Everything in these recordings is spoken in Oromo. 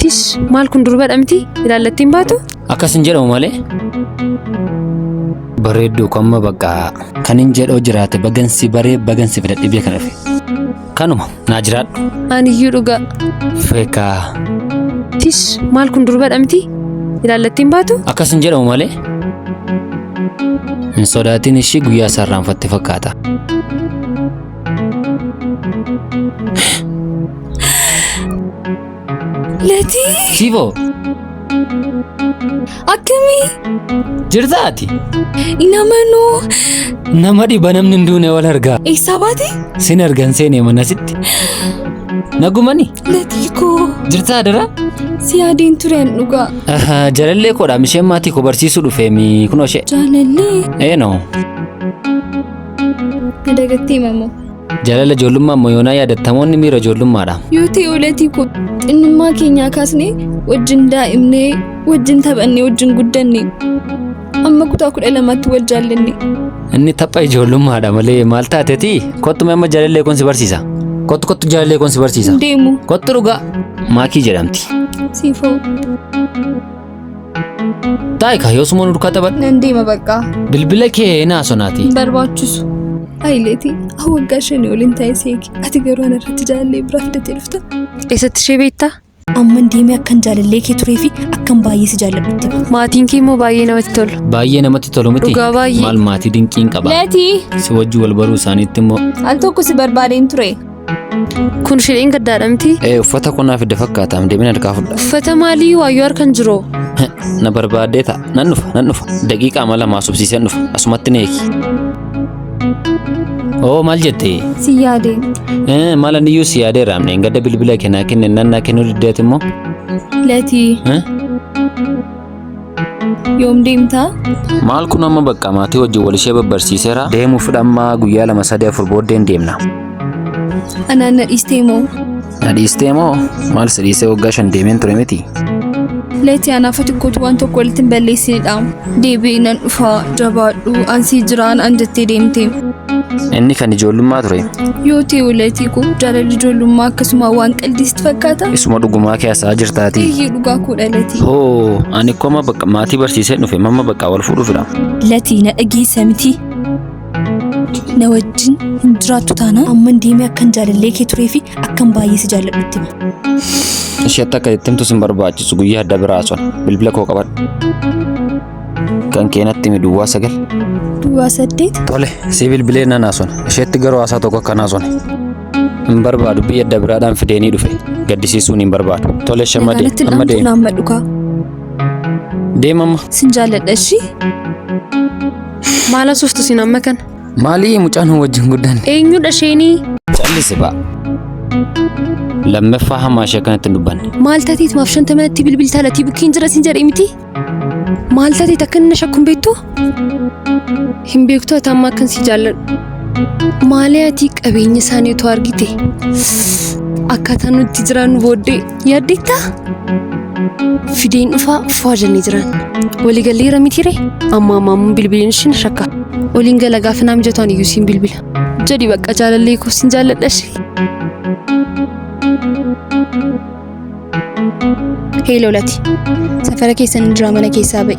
Tish maal kun durbadha miti? Ilaallattiin baatu? Akkas hin jedhamu malee. Bareedduu koo amma bakka kan hin jedhoo jiraate bagansi baree bagansi fedhadhe biyya kana dhufe. Kanuma naa jiraadhu. Aniyyuu dhugaa. Feekaa. Tish maal kun durbadha miti? Ilaallattiin baatu? Akkas hin jedhamu malee. Hin sodaatin ishii guyyaa isaa irraanfatte fakkaata. Latii Siifoo akkamii jirtaa ati? hin amanuu Nama dhiba namni hin duune wal argaa. eessaa baate? Sin argan seenee mana sitti. Nagumani Latii koo jirtaa adara? si yaadeen tureen dhugaa. Jalallee koodha isheen maatii koo barsiisuu dhufeemi kunoo ishee. Jaalallee Eenoo na dagattee himamoo. Jaalala ijoollummaa ammoo yoonaa yaadattamoonni miira ijoollummaadha. Yoo ta'e latii koo xinnummaa keenyaa kaasnee wajjin daa'imnee wajjin taphannee wajjin guddanne amma kutaa 12tti wal jaallanne. Inni tapha ijoollummaadha malee maal taateeti? Kottu mee amma jaalallee koon si barsiisa. Kottu kottu jaalallee koon si barsiisa. Hin deemu. Kottu dhugaa. Maakii jedhamti. Siifoo Taa'i kaa yoo suma nu duukaa taphadhu. nan deema bakka. Bilbila kee naa sonaati. Hin barbaachisu. Ayileetii waggaa 5 waliin taa'ee seeki. Ati garuu ana irratti jaalallee biraa fidatee dhufta. Eessatti ishee beektaa? Amman deemee akkan jaalallee kee turee fi akkan baay'ee si jaalladhutti hima. Maatiin kee immoo baay'ee namatti tolu. Baay'ee namatti tolu miti. Dhugaa baay'ee. Maal maatii dinqiin qaba. Latii Si wajjin wal baruu isaaniitti immoo. al tokko si barbaadeen ture. Kun isheen gaddaadha miti? Ee uffata kunaa fidda fakkaata. Deebiin harkaa fudha. Uffata maalii waayyoo harkan jiru? Na barbaaddee ta'a. Nan dhufa nan dhufa. Daqiiqaa mala maasubsiiseen dhufa. Asumatti na eegi. Oo maal jette? Si yaadeen. Maal ani iyyuu si yaadeera. Amneen gadda bilbila kennaa kenne nan naa kennuu diddeet immoo. Latii yoom deemtaa? Maal kun amma bakka maatii wajjin wal ishee babbarsiiseera. Deemuuf amma guyyaa 2 3 4 booddeen deemna. Anaan na dhiistee moo? Na dhiistee moo? Maal si dhiisee waggaa 5 deemeen ture miti? Latii anaaf ati kootu waan tokko walitti hin balleessinidha. Deebi'ee nan dhufa jabaadhu ansii jiraan an jettee deemte. Inni kan ijoollummaa ture. Yoo ta'e latii koo jaalalli ijoollummaa akkasuma waan qalbii sitti fakkaata? Isuma dhugumaa keessaa jirtaati. Eeyyee dhugaa koodha latii. Hoo ani koma bakka maatii barsiisee dhufe mamma bakka wal fuudhuufidha. Latii na dhageessa miti. Na wajjin hin jiraattu taanaan amman deemee akkan jaalallee kee turee fi akkan baay'ee si jaalladhutti hima. Isheetti akka itti himtu sin barbaachisu guyyaa adda biraa son bilbila koo qabadhu. Kan kee natti himi duwwaa 9. Duwwaa 8. Tole si bilbilee nan haasona. Isheetti garuu haasaa tokko akka haasone. Hin barbaadu biyya adda biraadhaan fideenii dhufe. Gaddisiisuun hin barbaadu. Tole shamma deem. Natti Amma dhamtu deem. naan madhukaa. Deem amma. Sin jaalladha ishii. Maal asuuftu sin amma kana? Maalii mucaan nu wajjin guddanne? Eenyudha isheenii? Callisi ba'a. Lammaffaa hamaa ishee akkanatti hin dubbanne. Maal taateet maaf shanta manatti bilbiltaa latii bukkeen jira sin jedhee miti? Maal taateet akka inni na shakku hin beektu? Hin beektu ati amma akkan si jaalladhu. Maalee ati qabeenya isaanii utuu argite akkaataa nuti jiraannu booddee yaaddeettaa? Fideen dhufaa faa jennee jiran. Waliigalleera mitiire amma ammaamuu bilbiliin isheen shakka. Waliin gala gaafa naa mijatu ani iyyuu siin bilbila. Jedhi bakka jaalallee koo sin jaalladha ishee. Heeloo Lati. Safara keessan hin jira mana keessaa ba'i.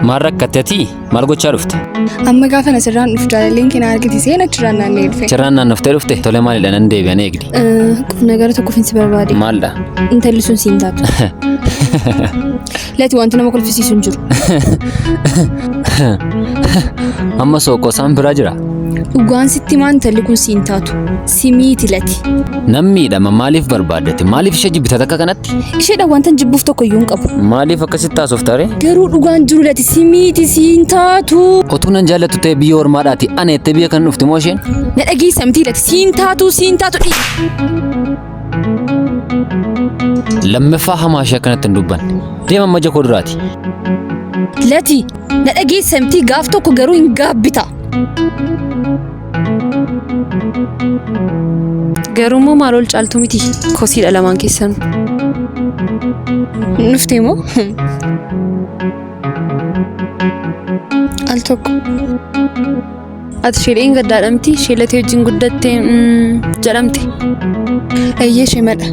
Maal rakkatte ati? Maal gochaa dhufte? Amma gaafa asirraan dhufu jaalalleen kee na argite seen achirraan naanna'ee dhufe. Achirraan naannoftee dhufte? Tole maalidha nan deebi'a na eegdi. Qufna gara tokko si barbaade. Maalidha? Intalli sun siin taatu. Lati wanti nama kolfisiisu hin jiru. Amma sookoo isaan biraa jira. Dhugaan sitti himaa intalli kun siin taatu. Si miiti Lati. Nan miidhama maaliif barbaaddate? Maaliif ishee jibbita takka kanatti? Isheedha wanta jibbuuf tokko iyyuu hin qabu. Maaliif akkasitti haasofta ree? Garuu dhugaan jiru Lati si miiti siin taatu. Otuu nan jaallattu ta'e biyya ormaadhaati ana jettee biyya kana dhufti moo isheen? Na dhageessa miti Lati siin taatu siin taatu. Lammaffaa hamaa ishee akkanatti hin dubbanne. Deema amma ija koo duraati. Lati na dhageessa miti gaaf tokko garuu hin gaabbita. Garuu immoo maal ol caaltu miti kosiidha lamaan keessan. Dhuftee moo? Al tokko. Ati ishee gaddaadha miti ishee latee wajjin guddatte jedhamte. Eeyyee ishee madha.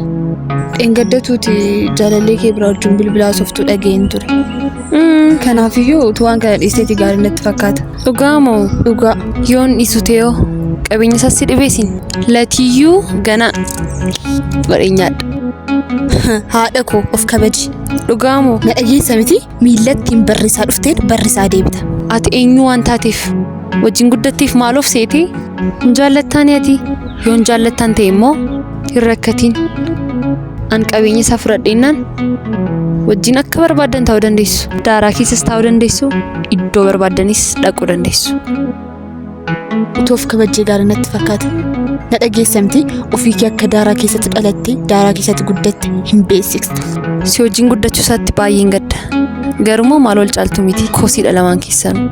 Dheengaddatuuti jaalallee kee biraa wajjin bilbila haasoftuu dhaga'een ture. Kanaafiyyuu utuu waan kana dhiisteeti gaarii natti fakkaata. Dhugaa moo? Dhugaa. Yoon dhiisu ta'eoo qabeenya isaas si dhibeesin. Latiyyuu gana badheenyaadha. Haadha koo of kabaji. Dhugaa moo? Na dhageessa miti miillattiin barrisaa dhufteen barrisaa deebita. Ati eenyu waan taateef wajjin guddatteef maaloof seetee hin jaallattaani ati? Yoon jaallattaan ta'e immoo hin rakkatiin. An qabeenya isaa fudhadheennaan wajjin akka barbaaddan ta'uu dandeessu. Daaraa keessas ta'uu dandeessu. Iddoo barbaaddanis dhaquu dandeessu. Utuu of kabajjee gaarii natti fakkaata. Na dhageessa miti ofii kee akka daaraa keessatti dhalatte daaraa keessatti guddatte hin beeksista. Si wajjin guddachuu isaatti baay'een gadda. Garuu maal wal caaltu miti kosiidha lamaan keessanuu.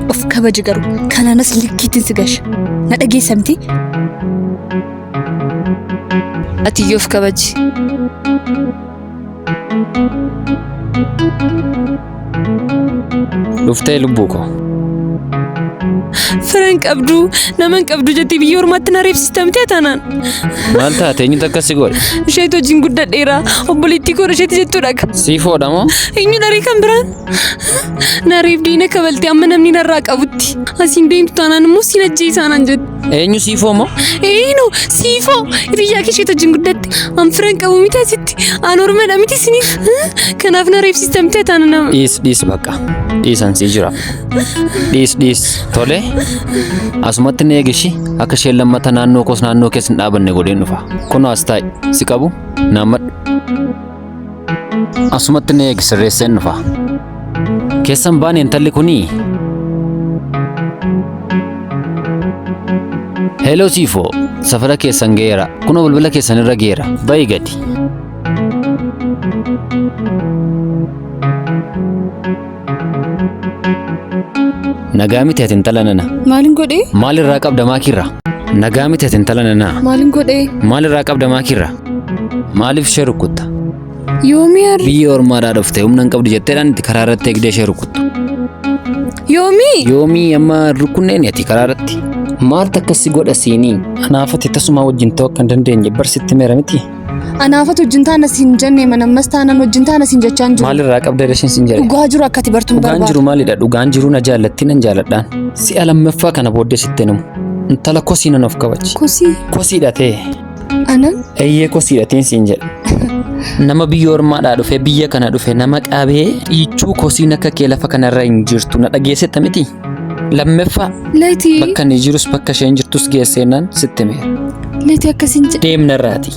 Of kabaji garuu kanaanas likkiittiin si gasha. Na dhageessa miti Ati iyyuu of kabaji. Dhuftee lubbuu koo. Fira hin qabdu, nama hin qabdu jettee biyya ormaatti na reebsista miti taanaan. Maal taate eenyutu akkas si godhe? Isheetu wajjin guddadheera. Obboleettii koo isheetti jettuu dhaga. Siifoodha moo? Eenyu dharii kan biraan? Na reebdee na kabaltee amma namni narraa qabutti. Asiin deemtu taanaan immoo siin ajjeesaa naan jette. Eenyu siifoo moo? Eenyu siifoo hiriyaa kee isheetu wajjin guddatte. An fira hin qabu miti asitti. An ormadha miti isiniif. Kanaaf na reebsista miti taanaan nama. Dhiis dhiis bakka. Dhiisan sii jira. Dhiis dhiis. Tole. Asumatti na eegishi akka isheen lammata naannoo koos naannoo keessa hin dhaabanne godheen dhufa. Kunoo as taa'i. Si qabu naammadhu. Asumatti na eegi sirreesseen dhufa. Keessan baane intalli kunii. Hello Siifoo, safara keessan ga'eera. Kunoo bilbila keessan irra ga'eera. Ba'i gadi. Nagaa miti ati intala nana. Maalin godhee? Maal irraa qabda maakiirra? Nagaa miti ati intala nana. Maalin godhee? Maal irraa qabda maakiirra? Maaliif ishee rukutta? Yoomii har'a? Biyya ormaadhaa dhufte humna hin qabdu jetteedhaan itti karaa irratti eegdee ishee rukuttu. Yoomii? Yoomii amma rukunneen ati karaa irratti. Maaltu akkas si godha siinii? Anaaf ati tasuma wajjin ta'uu akka hin dandeenye barsitti meera miti. Anaafatu wajjin taana siin jenne mana ammas taanaan wajjin taana siin jechaan jiru. Maal irraa qabda isheen siin jedhe? Dhugaa jiru akka ati bartuun Dhugaan barbaada. jiru maalidha? Dhugaan jiru na jaallatti nan jaalladhaan. Si'a lammaffaa kana booddee sitti himu. Intala kosii nan of kabachi. Kosii Kosiidha ta'e. anan Eeyyee kosiidha ta'een siin jedha. Nama biyya ormaadhaa dhufe biyya kana dhufe nama qabee dhiichuu kosiin akka kee lafa kanarra hin jirtu na dhageessetta miti. Lammaffaa Latii bakka inni jirus bakka isheen jirtus geesseenaan sitti himeera. latii akkasiin jedhe. Deemnarraati.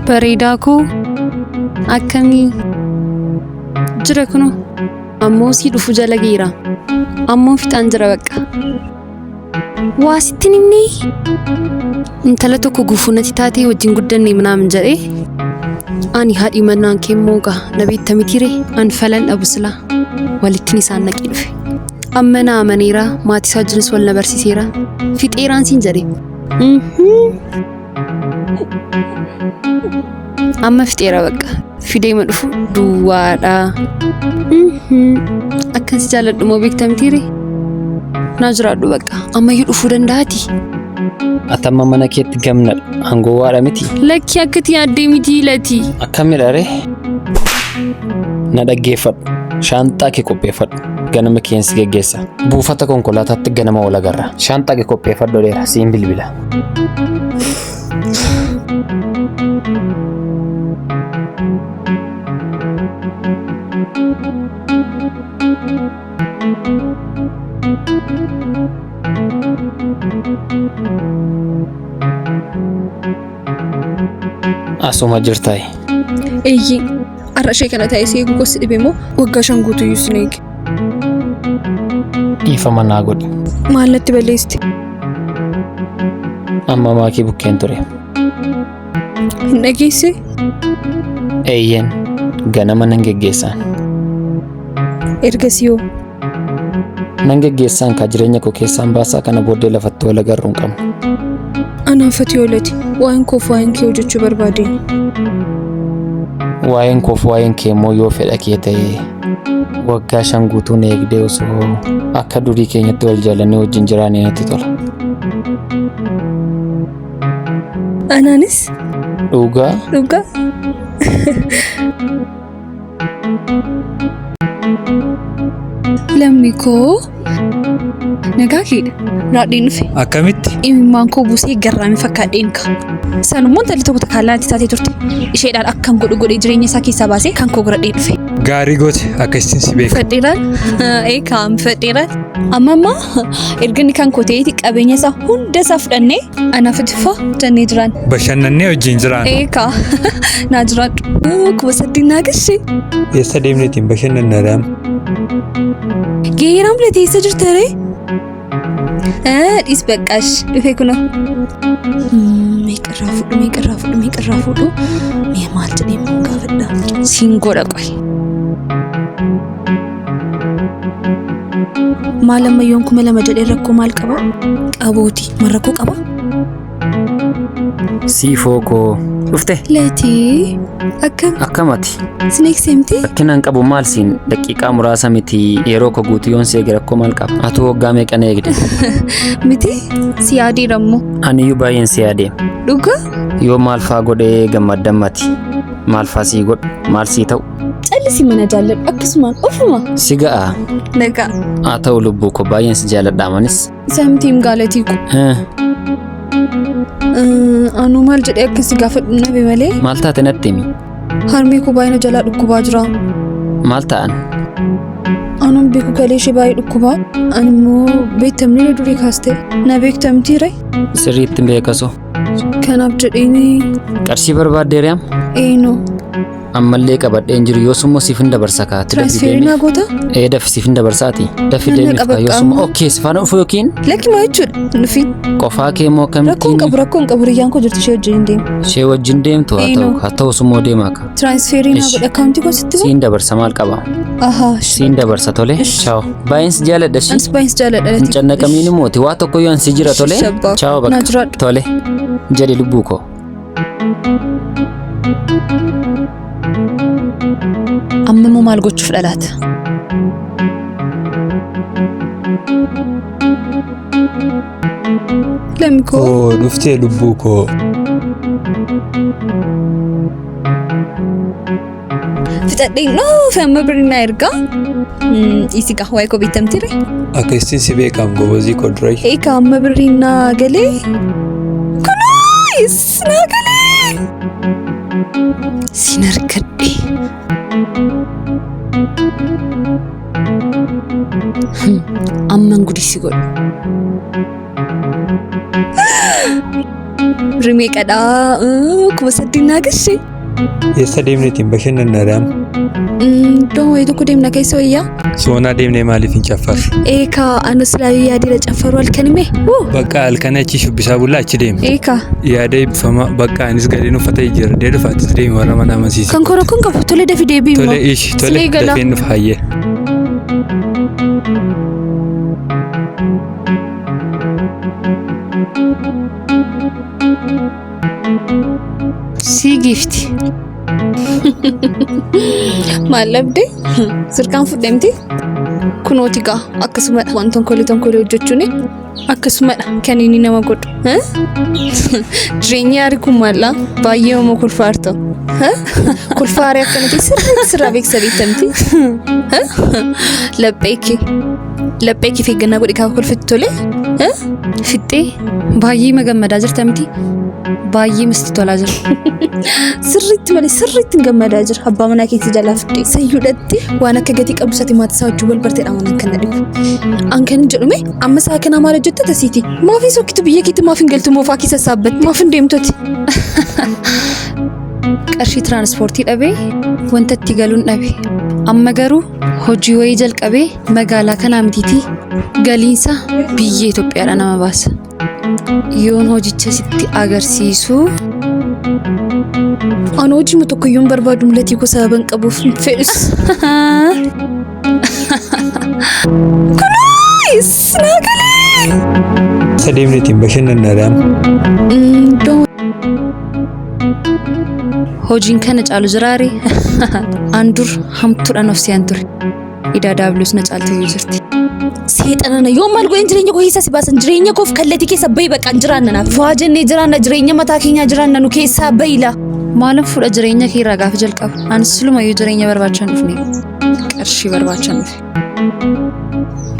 Bareedaa koo akkamii jira kunoo ammoo sii dhufu jala geera ammoo fixaan jira bakka waa sitti himnee intala tokko gufuu natti taatee wajjin guddanne minaamin jedhee ani haadhi manaan kee immoo gaa na beekta mitiire an falan dhabu silaa walittiin isaan naqee dhufe amma na amaneera maatii isaa wajjinis wal na barsiiseera fixeeraan siin jedhe. Amma fixeera bakka fidee ma dhufu duwwaadha. Akkan si jaalladhu moo beekta mitiire? Naa jiraadhu bakka ammayyuu dhufuu danda'aati. Ati amma mana keetti gamnadha. Aangoo miti. Lakki akkati yaaddee miti lati. Akkamidha ree? Na dhaggeeffadhu. Shaanxaa kee qopheeffadhu. Ganama keensi geggeessa. Buufata konkolaataatti ganama wal agarra. Shaanxaa kee qopheeffadhu dheera. Siin bilbila. Asuma jirtaayi. Eeyyee har'a ishee kana taa'ee si eegu gosi dhibe moo waggaa 5 guutuyyuu sin eege. Dhiifama naa godhi. Maal natti balleessite? Amma maakii bukkeen ture. Hin dhageesse? Eeyyeen ganama nan geggeessaan. Ergasii hoo? Nan geggeessaan kaa jireenya koo keessaan baasaa kana booddee lafatti wal agarru hin qabnu. Anaaf ati oolati. Waa'een koof waa'een kee hojjechuu barbaadeen. Waa'een koof waa'een kee immoo yoo fedha kee ta'e waggaa 5 guutuu na eegdee osoo akka durii keenyatti wal jaallannee wajjin jiraannee natti tola. Anaanis. Dhugaa. Dhugaa. Lammi koo nagaa keedha. Raadheen dhufe. Akkamitti? Imimmaan koo buusee garraamii fakkaadheen ka. Sanummoo intalli tokko takka naatti taatee turte. Isheedhaan akkan godhu godhee jireenya isaa keessaa baasee kan koo godhadhee dhufe. Gaarii goote akkasittiin si beeka. Fadheeraan eekaa fadheeraan. Amma ammaa erga inni kan koo ta'eeti qabeenya isaa hunda isaa fudhannee anaaf itti jennee jiraan. Bashannannee wajjin jiraan. Eekaa naa jiraadhu. 8,000 naa gashee. Eessa deemneetiin bashannannaadhaan? Geeraan bilatee eessa jirta ree? Dhiis baqqaash dhufee kunoo. Meeqarraa fuudhu meeqarraa fuudhu meeqarraa fuudhu mee maal jedhee immoo gaafadha. Siin godha qoy. Maal ammayyoon 2,000 jedhee rakkoo maal qaba? Qabooti. Maal rakkoo qaba? Siifoo koo dhufte. Latii akkam? Akkamati? Sineeksee miti? Rakkinaan qabu maal siin daqiiqaa muraasa miti yeroo koo guutuu yoon si eege rakkoo maal qaba? Atuu waggaa meeqa na eegde? Miti si yaadeera immoo. Aniyyuu baay'een si yaade. Dhugaa? Yoo maal faa godhee gammaddammati? Maal faa sii godhu? Maal sii ta'u? Callisi mana jaalladhu akkasumaan ofuma. Si ga'a. Nagaa. Haa ta'u lubbuu koo baay'een si jaalladha amanis. Samtiim gaalatii ko. Anuu maal jedhee akka si gaafadhu nabe malee. Maal taate natti himi? Harmee koo baay'ee na jalaa dhukkubaa jira. Maal ta'an? Anuun beeku galee ishee baay'ee dhukkubaa. Ani immoo beektamni na durii kaaste. Na beektamtii ree? Sirriitti beekaso. Kanaaf jedheeni. Qarshii barbaaddee re'am? Eenyu? Ammallee qabadheen jiru yoos immoo siif hin dabarsa kaa. Tiraansferii naa goota? Ee dafi siif hin dabarsaati. Dafi deemiif kaa yoos immoo okkee si faana dhufu yookiin? Lakki maa jechuudha nufiin. Qofaa kee immoo akkamittiin? Rakkoon qabu rakkoon qabu riyyaan koo jirti ishee wajjin hin deemu. Ishee wajjin deemtu haa ta'u haa ta'u summoo deemaa kaa. Tiraansferii naa godha akkaawuntii koo sitti Siin dabarsa maal qaba? Ahaa. Siin dabarsa tole. Chaaw. Baay'een si jaaladha shi. Anis baay'een si jaaladha. Hin cannaqamiin immooti waa tokko yoo ansi jira tole. Chaaw bakka. Tole. Jedhi lubbuu koo. Amma immoo maal gochuuf dhalaata? Lammi koo. Oo dhuftee lubbuu koo. Fixadheen dhufe amma birri naa ergaa. Dhiisi gaa waa'ee koo beektamti ree. Akkasitti si beekam gobozii koo durai. Eegaa amma birri naa galee. Kunoo yes naa galee. Sin argadhe. Amman gudii si godhu. Birri meeqadhaa? 8,000 naa gashee. Eessa deemneetiin bashannannaadhaan? Iddoo wayii tokko deemna keessa wayyaa. Soonaa deemnee maaliif hin caffarru? Eekaa anas laayyuu yaadeera caffaruu halkan hime. Bakka halkan achi shubbisaa bullaa achi deemna. Eekaa. Yaada eebbifama bakka anis gadeen uffata jijjiirradhee dhufa atis deemi warra mana amansiisi. Kan koo rakkoon qabu tole dafi deebii immoo. Tole ishi tole Silee gala. dafeen dhufa hayyee. Sii giifti. Maal dhabde? Sirkaan fudhe miti? Kunooti gaa akkasumadha waan tonkolee tonkolee hojjechuun akkasumadha kan inni nama godhu. Jireenyi yaarii kun maallaa baay'ee homoo kolfaarta. Kolfaarii akkanatti sirriitti sirraa beeksisa beektamti. Laphee kee laphee kee eeggannaa godhi gaafa kolfitu tole. Fixxee baay'ee magammadaa jirta miti? Baay'ee misti tolaa jira. Sirriitti malee sirriitti hin gammadaa jira. Abbaa manaa keetii jalaa fudhee sayyuudhatti waan akka gatii qabdu isaati maatii isaa wajjin wal barteedha waan akka na dhibu. An kan jedhume amma isaa kanaa maal hojjetta tasiiti? Maaf hin sokkitu biyya keetti maaf hin galtu moofaa keessa saabbatte maaf hin deemtoti? Qarshii tiraanspoortii dhabee wanta itti galuun dhabe. Amma garuu hojii wayii jalqabee magaalaa kanaa mitiitii galiinsa biyya Itoophiyaadhaa nama baasa. Yoon hojicha sitti agarsiisu. Ani hojii tokko iyyuu hin barbaadu mul'atii koo sababa hin qabuuf hin fedhus. Kunoo! Yes, naa galee. Isa deemnee ittiin bashannannaadhaan. Iddoo Hojiin kana caalu jiraare an dur hamtuudhaan of se'an ture. Idaa daabiloos na caalteeyyuu jirti. Seexanana yoo maal godhan jireenya koo keessaa si baasan jireenya koof kallattii keessa bahi bakka hin jiraanna naaf. Waa jennee jiraanna jireenya mataa keenyaa jiraanna nu keessaa bahila. Maalan fuudha jireenya kee irraa gaafa jalqabu. Ani silumayyuu jireenya barbaachaan dhufne. Qarshii barbaachaan dhufe.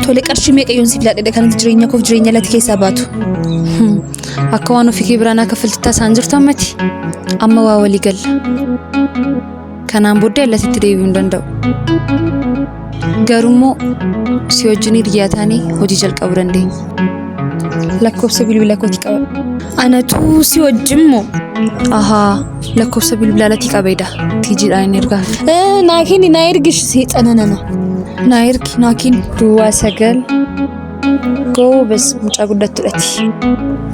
Tole qarshii meeqa yoon siif laadhedha kanatti jireenya koof jireenya lati keessaa baatu. Akka waan ofii kee biraan akka filtittaa isaan jirtu ammati. Amma waa walii galla. Kanaan booddee allatitti deebi'uu hin danda'u. Garuummoo si wajjin hiriyaa taanee hojii jalqabuu dandeenya. Lakkoofsa bilbila kootii qaba. Anatu si wajjin moo? Ahaa, lakkoofsa bilbilaa latii qabeedha. Tiijiidhaan inni ergaaf. Naa kenni naa ergish seexanana. Naa ergi naa kenni. Duwwaa 9 goobes mucaa guddattudhati.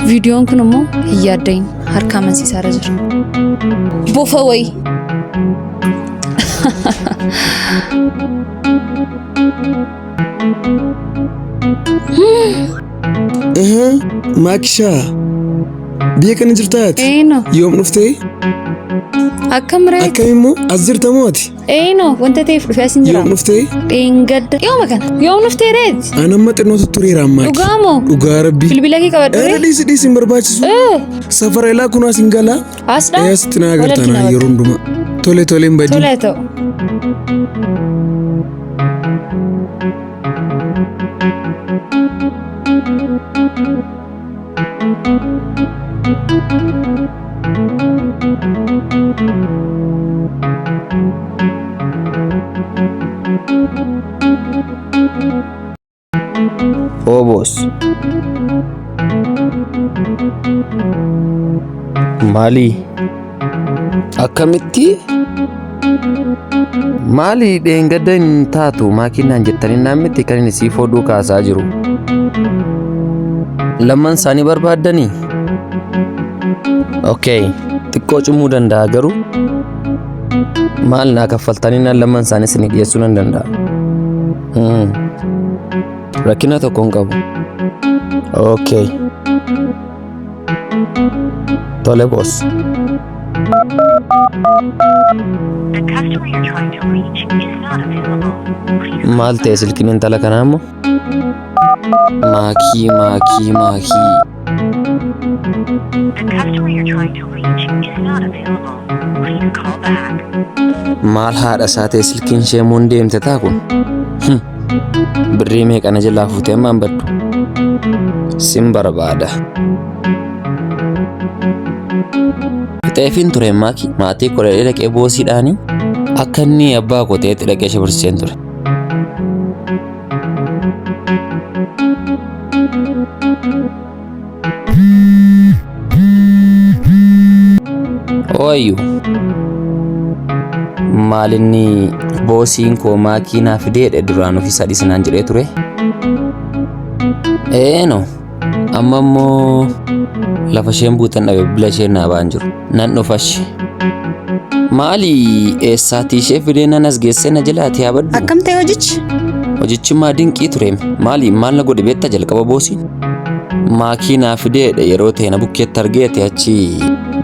Viidiyoon kun immoo hin yaaddayin harka amansiisaarra jira. Bofa wayi. Maakishaa biyya kana jirtaa ati? Eenoo Yoom dhuftee? akkam ree? Akkam immoo as jirta moo ati? Eenoo wanta ta'eef dhufee as hin jira. Yoom dhuftee? Dheengadda. Yooma kana. Yoom dhuftee reeti? An amma xinnootu tureera ammaa. Dhugaa moo? Dhugaa rabbi. Bilbila kee qabadhu Irra ree? dhiisi dhiisi hin barbaachisu. Safara ilaa kun as hin galaa. Asdha? Ee asitti na agarta Wal anaa argina yeroo hundumaa. Tole tole hin badin. Tole haa ta'u. Obos. Maali? Akkamitti? Maali dheengadda hin taatu maakiinaan jettanii naan miti kan inni siif oduu kaasaa jiru. Lamman isaanii barbaaddanii? Okay, xiqqoo cimuu danda'a garuu maal naa kaffaltanii naan lamman isaanii isinii dhiyeessuu nan danda'a. Rakkina tokko hin qabu. Okay. Tole boss. The customer you're trying to reach is not available. Please Maal ta'e silkiin intala kanaa immoo? Maakii maakii maakii. The customer you're trying to reach is not available. Please call back. Maal haadha isaa ta'e silkiin ishee immoo hin deemte taa kun? Birrii meeqa na jalaa fuutee amma hin baddu? Sin barbaada. Fixeefiin ture maaki maatii koo dhaqee dhaqee boosiidhaanii akka inni abbaa koo ta'etti dhaqee ishee barsiiseen ture. Ooyyu. Maal inni boosiin koo maakii naa fideedhe duraan ofiisaa dhiisinaan jedhee ture. Eeno amma immoo lafa isheen buutan dhabe bila isheen naa ba'an jiru. Nan dhufashi. Maali eessaatii ishee fidee nan as geessee na jalaati haa baddu. Akkam ta'e hojichi? Hojichi maa dinqii ture. Maali maal na godhe beektaa jalqaba boosiin? Maakii naa fideedhe yeroo ta'e na bukkeetti argeete achi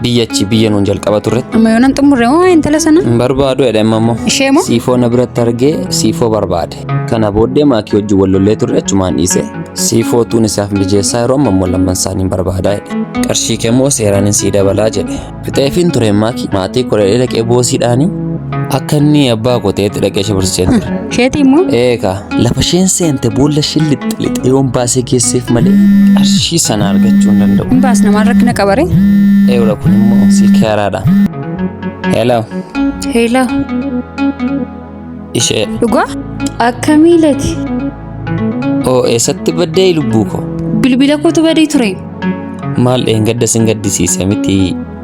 biyyachi biyya nuun jalqaba turretti. Amma yoonaan xumurre moo intala sana? Hin barbaadu jedhe amma immoo. Ishee moo? Siifoo na biratti argee siifoo barbaade. Kana booddee maakii wajjin wal lollee turre achumaan dhiise. Siifoo tuun isaaf mijeessaa yeroo amma immoo lamman isaanii barbaadaa jedhe. Qarshii kee immoo seeraan hin sii dabalaa jedhe. Fixeefiin ture maakii maatii koo dhaqee dhaqee boosiidhaanii akka inni abbaa koo ta'etti dhaqee ishee barsiiseen ture. Isheetii immoo? Eegaa lafa isheen seente boolla isheen lixxe lixxe yoon baasee geesseef malee qarshii sana argachuu hin danda'u. Hin baasna maal rakkina qabare? Eewra kun immoo silkii haaraadha. Hello. Heelaa. Ishee. Dhugaa? Akkamii lati? Oo eessatti baddee lubbuu koo? Bilbila kootu badee ture. Maal dheengadda sin gaddisiise miti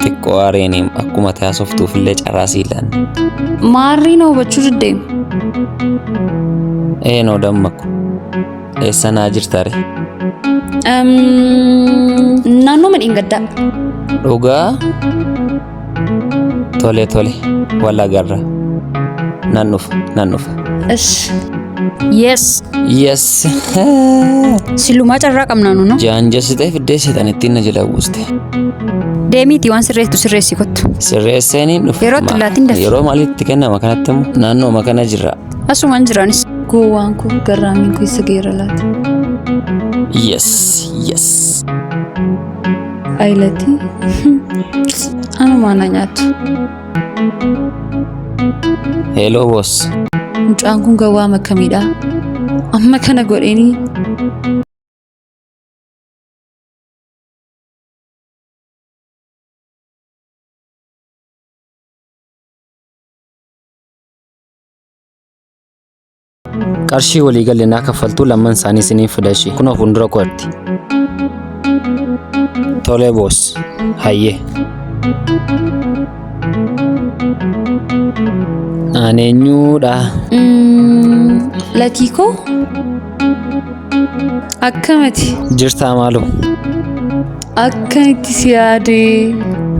xiqqoo areeniin akkuma taasoftuuf illee carraa sii laanne. Maarrii na hubachuu diddee. Eenoo dammaku. Eessa naa jirta re? Naannoo madheen gaddaa. Dhugaa? Tole tole wal agarra. Nan dhufa nan dhufa. Ish. Yes. Yes. Silumaa carraa qabnaa nuno. Jaanjessitee fiddee seetan ittiin na jala buuste. Deemiitii waan sirreessitu sirreessi kottu. Sirreesseeniin dhufe. Yeroo itti laatiin dafi. Yeroo maalitti kennama kanatti immoo naannooma kana jirra. Asumaan jiraanis. Gowwaan koo garraamiin koo isa geera laata? Yes. Yes. Ayilatii. Anumaa na nyaatu. Hello boss. Mucaan kun gowwaa akkamiidha? Amma kana godheenii. Qarshii walii galle naa kaffaltuu lamman isaanii isiniif fida ishee. Kunoo fuuldura kootti. Tole boss. Hayyee. Ani eenyuudha? Latii koo akkamati? Jirtaa maaloo? Akkamitti si yaade?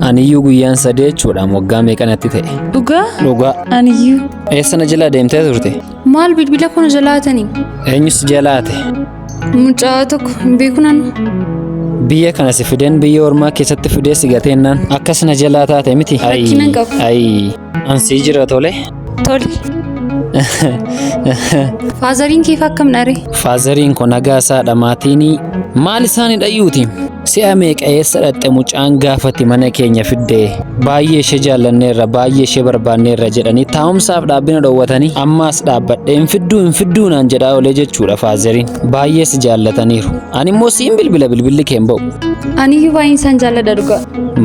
Aniyyuu guyyaan sadee jechuudha waggaa meeqanatti ta'e. Dhugaa? Dhugaa. Aniyyuu. Eessa na jalaa deemtee turte? Maal bilbila koo na jalaatanii? Eenyus jalaate? Mucaa tokko hin beeku nanu. Biyya kana si fideen biyya ormaa keessatti fidee si gateennaan akkas na jalaa taate miti. Rakkina hin qabu. Ayi. Ansii jira tole. Tole. Faazariin kee akkam dha ree? Faazariin kun nagaa isaadha maatiin maal isaanii dhayyuuti? Si'a meeqa eessa dhaqxe mucaan gaafati mana keenya fidde baay'ee ishee jaallanneerra baay'ee ishee barbaanneerra jedhanii taa'umsaaf dhaabbina dhoowwatanii ammaas dhaabbadhe hin fidduu hin fidduu naan jedhaa olee jechuudha faazariin baay'ee si jaallataniiru. Ani immoo siin bilbila bilbilli kee hin ba'u. Aniyyuu baay'een isaan jaalladha dhugaa.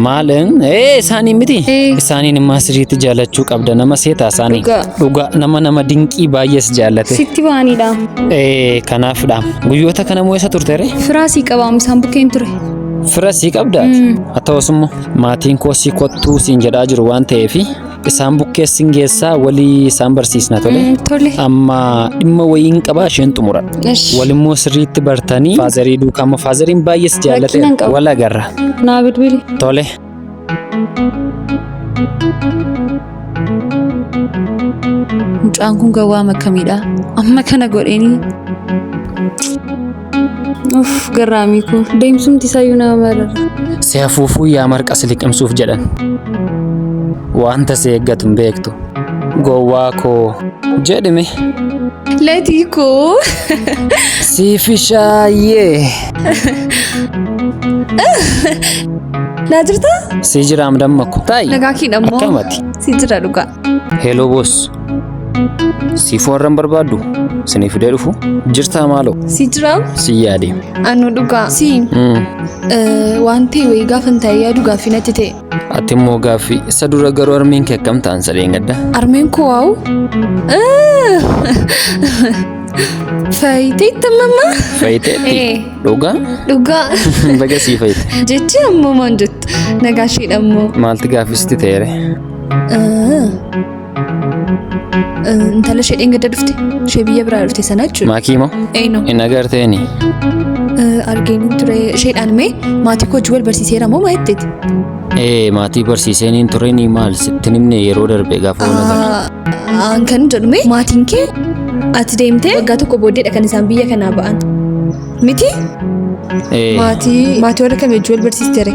Maal ee isaanii miti isaaniin immoo sirriitti jaallachuu qabda nama seetaa isaanii. Dhugaa. Dhugaa nama nama dinqii baay'ees jaallate. Sitti ba'aniidha. Ee kanaafidha. Guyyoota kana moo eessa turte ree? Firaasii qabaamu isaan bukkeen ture. Fira sii qabdaati. Haa ta'us immoo maatiin koo si kottuu siin jedhaa jiru waan ta'eef isaan bukkeessin geessaa walii isaan barsiisna tole. Tole. Amma dhimma wayiin qabaa isheen xumura. Walimmoo sirriitti bartanii faazarii duukaa amma faazariin baay'ees Rakkina hin jaallateera. qabu. Wal agarra. Naa bilbili. Tole. Mucaan kun gowwaa akkamiidha? Amma kana godheenii. Uff garraamii koo deemsumti isaayyuu nama marara. Si hafuufuu yaa marqa si liqimsuuf jedhan. Wanta si eeggatu hin beektu. Gowwaa koo jedhime. Latii koo. Siif ishaayyee. Naa jirtaa? Si jiraam damma ko. Taa'i. Nagaa kee dhammoo. Akkamati? Si jira dhugaa. Hello boss. Siif warran barbaaddu. Sinii fidee dhufu. Jirtaa maaloo? Si jiraam? Si yaade. Anu dhugaa. Si. Waan ta'e wayii gaafa hin ta'e yaadu gaaffii natti ta'e. Ati immoo gaaffii isa dura garuu harmeen kee akkam ta'an sadeen gadda? Harmeen koo waa'u. Faayiteetti amma. Faayiteetti? Dhugaa? Dhugaa. Baga sii faayite. Jechi ammoo maan jettu? Nagaa isheedha ammoo. Maalti gaaffisitti ta'eere? Intala ishee dheengadda dhufte. Ishee biyya biraa dhufte sana jechuudha. Maakii moo? Eenyu? Hin agarteeni. Argeen ture isheedhaan mee maatii koo wajjin wal barsiiseera moo maa jetteeti? Ee maatii barsiiseen ture ni maal sitti himne yeroo darbe gaafa wal agarre. An kan jedhu mee maatiin kee ati deemtee waggaa tokko booddeedha kan isaan biyya kanaa ba'an. Miti? Ee Maatii maatii warra kamii wajjin wal barsiistere?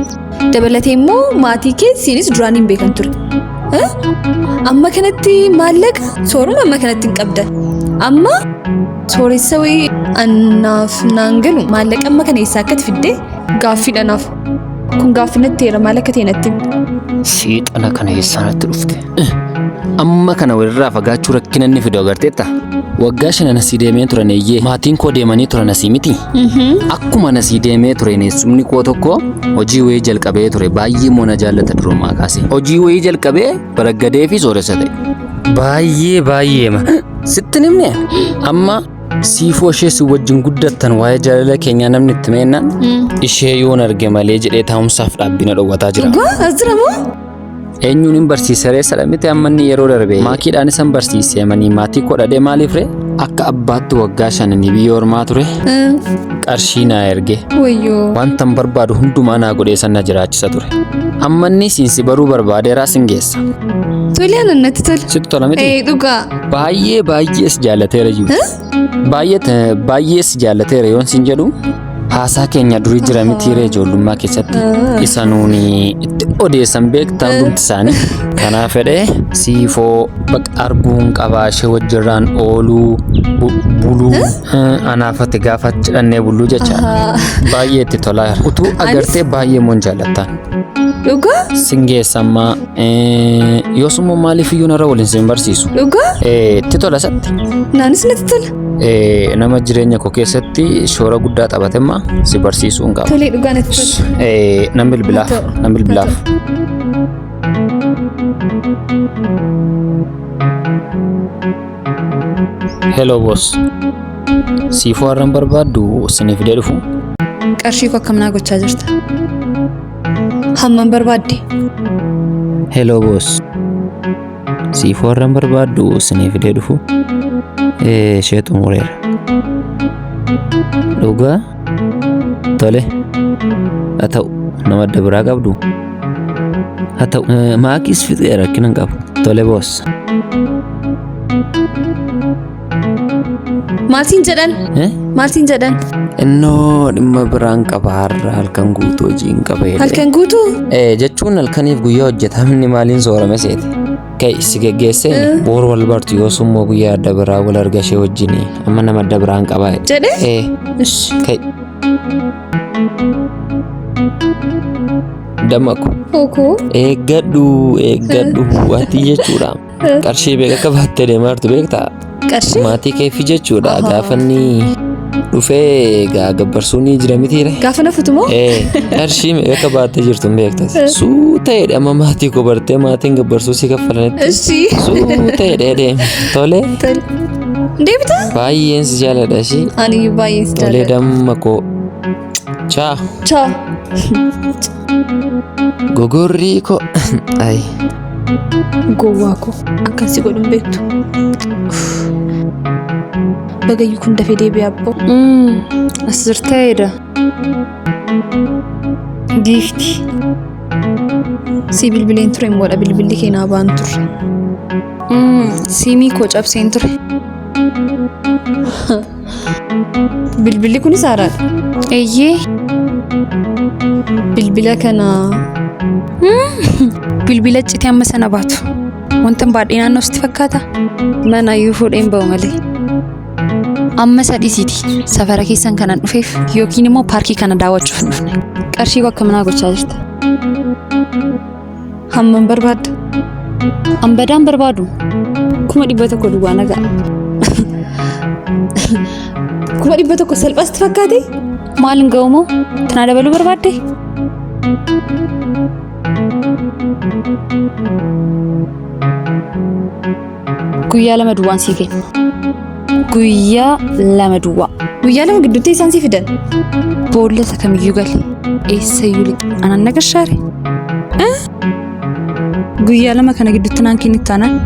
Dabalatee immoo maatii kee siinis duraan hin beekan ture. Amma kanatti maallaqa sooruma amma kanatti hin qabdan. Amma sooressa wayii anaaf naan galu maallaqa amma kana eessaa akkati fidde gaaffiidha naaf. Kun gaaffii natti ta'eera maal akka ta'e natti himi. Seexana kana eessaa natti dhufte? Amma kana walirraa fagaachuu rakkina inni fidu agarteetta? Waggaa shanan asii deemee turan eeyyee maatiin koo deemanii turan asii miti. Akkuma asii deemee ture eessumni koo tokko hojii wayii jalqabee ture baay'ee immoo na jaallata durumaa kaasee. Hojii wayii jalqabee baraggadee fi sooressa ta'e. Baay'ee baay'eema. Sitti hin himne amma siifoo ishee si wajjin guddattan waa'ee jaalala keenyaa namni itti meennaan ishee yoon arge malee jedhee taa'umsaaf dhaabbina dhowwataa jira. Dhugaa as jira moo? Eenyuun hin barsiise ree sadha miti amma inni yeroo darbe maakiidhaan isan barsiise manii maatii koo dhadhee maaliif ree akka abbaatti waggaa shananii biyya ormaa ture. Qarshii naa erge. Wayyoo. Wantan barbaadu hundumaa naa godhee san na jiraachisa ture. Amma inni siin si baruu barbaadeeraa sin geessa. Tole anan natti tola. Sitti tola miti? Ee dhugaa. Baay'ee baay'ee si jaallateera jiru. Baay'ee baay'ee si jaallateera yoon sin jedhu haasaa keenya durii jira mitiiree ijoollummaa keessatti isa nuuni itti odeessan beektaa hundumti isaanii. Kanaaf fedhee siifoo baqa arguun qabaa ishee wajjirraan ooluu buluu anaafate gaafa jedhannee bulluu jecha baay'ee itti tolaa jira. Utuu agartee baay'ee moon jaallattaan. Dhugaa? Sin geessammaa yoosummoo maaliif iyyuu narra waliin sin barsiisu. Dhugaa? Itti tola satti. Naanis natti tola. Nama jireenya koo keessatti shoora guddaa taphatemma si barsiisuu hin qaba. Tolee dhugaa natti tola. Nan bilbilaaf. Nan bilbilaaf. Hello boss. Siifoo har'an barbaaddu isiniif fidee dhufu. Qarshii koo akkam naa gochaa jirta? Hammam barbaadde? Hello boss. Siifoo har'an barbaaddu isiniif fidee dhufu. Ishee xumureera. Dhugaa? Tole. Haa ta'u nama adda biraa qabdu. Haa ta'u maakiis fixee rakkina hin qabu. Tole boss. Maal siin jedhan? Maal siin jedhan? Innoo dhimma biraan qaba har'a halkan guutuu hojii hin qaba jedhee. Halkan guutuu? Jechuun halkaniif guyyaa hojjetamni maaliin soorame seete? Kai si geggeessee boru wal bartu yoos immoo guyyaa adda biraa wal arga ishee wajjin amma nama adda biraan qaba jedhe. Ee. Kai. Dammaqu. Okoo. Eeggadhu eeggadhu ati jechuudha. Qarshii beeka akka baattee deemaa jirtu beektaa? Qarshii? Maatii keefi jechuudha. Gaafa inni dhufee egaa gabbarsuun ni jira mitiire. Gaafa na futu moo? Ee, qarshii meeqa akka baattee jirtu hin beektas. Suuta jedhe amma maatii koo bartee maatiin gabbarsuu si kaffalanitti. Ishii. Suuta jedhee deeme. Tole. Tole. Deebita? Baay'een si jaaladha ishii. Ani baay'een si Tole jaalladha. damma koo. Chaa. Chaa. Gogorrii koo. Ayi. Gowwaa koo akkan si godhu hin beektu. Bagayyuu kun dafee deebi'e abboo. As jirtee jedha. Giifti. Si bilbileen ture immoodha bilbilli kee naa ba'an turre. Siimii koo cabseen ture. Bilbilli kunis haaraadha. Eeyyee. Bilbila kana Bilbila citee amma sana baatu. Wanta hin baadhee naannoo sitti fakkaata? Mana iyyuu fuudheen ba'u malee. Amma isa dhiisiiti. Safara keessan kanan dhufeef yookiin immoo paarkii kana daawwachuuf hin dhufne. Qarshii koo akka manaa gochaa jirta. Hammam barbaadda? An badaan barbaadu. 100,000 duwwaa na ga'a. 100,000 salphaa sitti fakkaate? Maal hin ga'u moo? Tanaa dabaluu barbaadde? Guyyaa 2 duwwaan sii kenna. Guyyaa 2 duwwaa. Guyyaa 2 gidduutti isaan sii fidan? Boolla isa kamiyyuu gali. Eessayyuu lixi. Anaan na gashaare. Guyyaa 2 kana gidduutti naan kennitu taanaan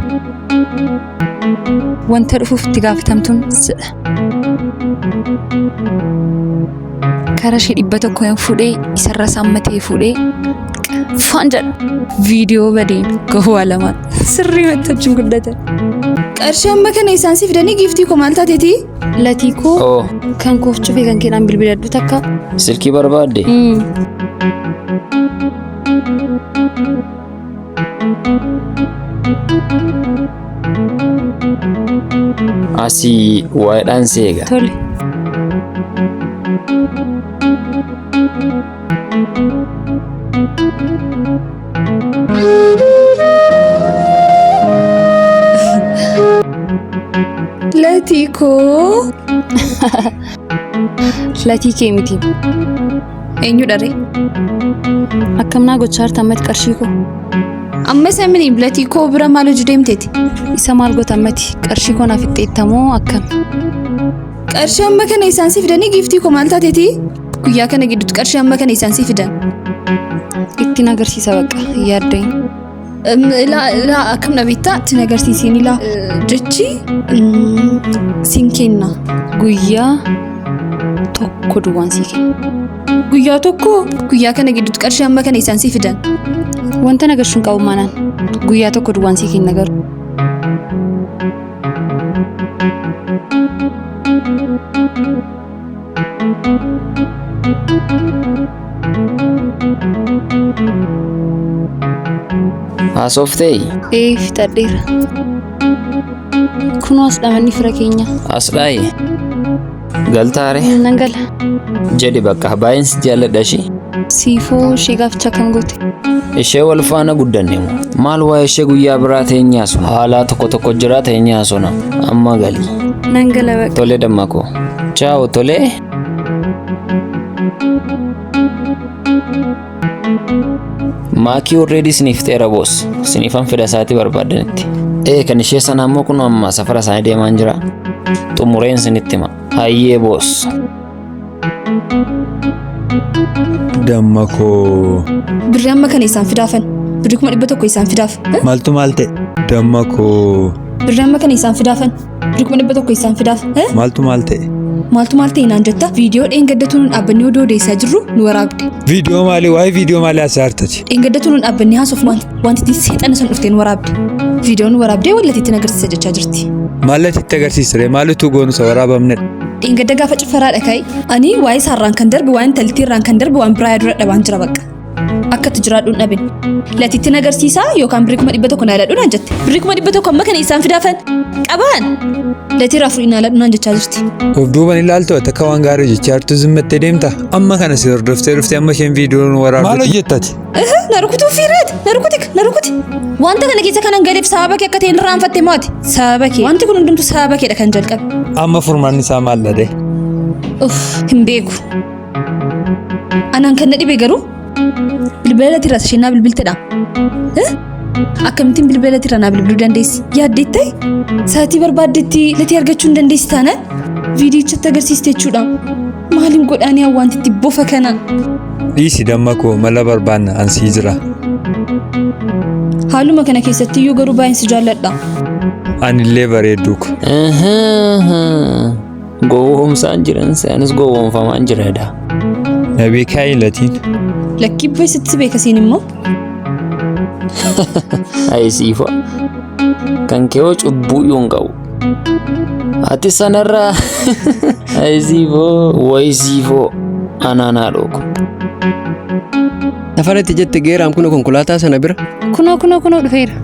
wanta dhufuuf itti gaafatamtuun sidha. Karaa ishee 100 yoon fuudhee isarra saammatee fuudhee faan jedha. Viidiyoo badeen gowwaa lamaan sirrii matti wajjin guddatan. Qarshii amma kana isaan si fidanii giiftii koo maal taateeti? Latii koo kan koof cufee kan keenaan bilbiladhu takka. Silkii barbaadde? Asii waa'eedhaan si eega. Tole. Latii koo. Latii kee miti. Eenyudha ree? Akkam naa gochaa jirta ammatti qarshii koo? Amma isa mini latii koo bira maal hojii deemteeti? Isa maal goota ammatti? Qarshii koo naaf itti akkam? Qarshii amma kana isaan si fidanii giiftii koo maal taateeti? Guyyaa kana gidduutti qarshii amma kana isaan si fidan. Ittiin agarsiisa baqa yaaddeen. Ilaa akkam na beektaa? Ittiin agarsiisiin ilaa. Jechi siin kenna. Guyyaa tokko duwwaan sii kenna. Guyyaa tokko guyyaa kana gidduutti qarshii amma kana isaan sii fidan. Wanta na gashuun qabu maanaan guyyaa tokko duwwaan sii kenna garuu. Haasoftee? Ee fixadheera. Kunoo as dhamanni fira keenya. As dhaayi. Galtaare? Nan gala. Jedhi bakka baay'een si jaalladha ishii. Siifoo ishee gaaficha akkam goote? Ishee wal faana guddanne moo? Maal waa'ee ishee guyyaa biraa teenyaa suna? Haalaa tokko tokko jira teenyaa suna. Amma gali. Nan gala baqa. Tole damma koo. Chaawo tole. Maakii already isiniif ta'eera boos. Isiniifan fida isaatii barbaadanitti. Ee kan ishee sana ammoo kun amma safara isaanii deemaan jira. Xumureen isinitti hima. Hayyee boos. Damma koo. Birri amma kana isaan fidaafan. Birri 100,000 isaan fidaaf. Maaltu maal ta'e? Damma koo. Birri amma kana isaan fidaafan. Birri 100,000 isaan fidaaf. Maaltu maal ta'e? Maaltu maal ta'e naan jetta? Viidiyoo dheengaddatu nuun dhaabbannee odoo odeessaa jirru nu waraabde. Viidiyoo maalii? Waa'ee viidiyoo maalii haasa'aa jirtati? Dheengaddatu nuun dhaabbannee haasofnu wanti ittiin seexana san dhuftee nu waraabde. Viidiyoo nu waraabdee wallatiitti agarsiisa jechaa jirti. Maal latitti agarsiisre? Maal utuu goonu isa waraabamnedha? Dheengadda gaafa cifaraadha ka'e ani waa'ee isaarraan kan darbe waa'ee intalttiirraan kan darbe waan biraa yaaduu dadhabaan jira bakka. Akka itti jiraadhuun dhabin. Latitti agarsiisaa yookaan birrii 100,000 naa ladhu naan jette. Birrii 100,000 amma kana isaan fidaafan qabaan. Latii irraa fuudhii naa ladhu naan jechaa jirti. Of duuban ilaaltu ati akka waan gaarii hojjechaa jirtu zimmattee deemta. Amma kana si hordoftee dhuftee amma isheen viidiyoo nu waraabdu. Maal hojjettati? Na rukutuu fiireet na rukuti na rukuti. Wanta kana keessa kanan galeef sababa kee akka ta'e irraanfatte maati. Sababa kee. Wanti kun hundumtu sababa keedha kan jalqabe. Amma furmaanni isaa maal ladee? Uff hin beeku. Anaan kan na dhibe garuu bilbila latiirraa isheen naa bilbiltedha. Akkamittiin bilbila latiirraa naa bilbiluu dandeessi? Yaaddeettee? Sa'aatii barbaaddetti latii argachuu hin dandeessi taanaan viidiyichatti agarsiiste jechuudha. Maaliin godhaanii wanti bofa kana? Dhiisi damma koo mala barbaanna an sii jira. Haaluma kana keessatti iyyuu garuu baay'een si jaalladha. Anillee bareedduu ko. Gowwoomsaan jiran anis gowwoomfamaan jira edha. Na beekaa latiin. Lakkii beesitti si beeka siin immoo. Ayi siifa. Kan kee hoo cubbuu iyyuu hin qabu. Ati sanarraa ayi siifoo wayi siifoo anaan haadhoo ko. Safaratti jette geeraam kun konkolaataa sana bira. Kunoo kunoo kunoo dhufeera.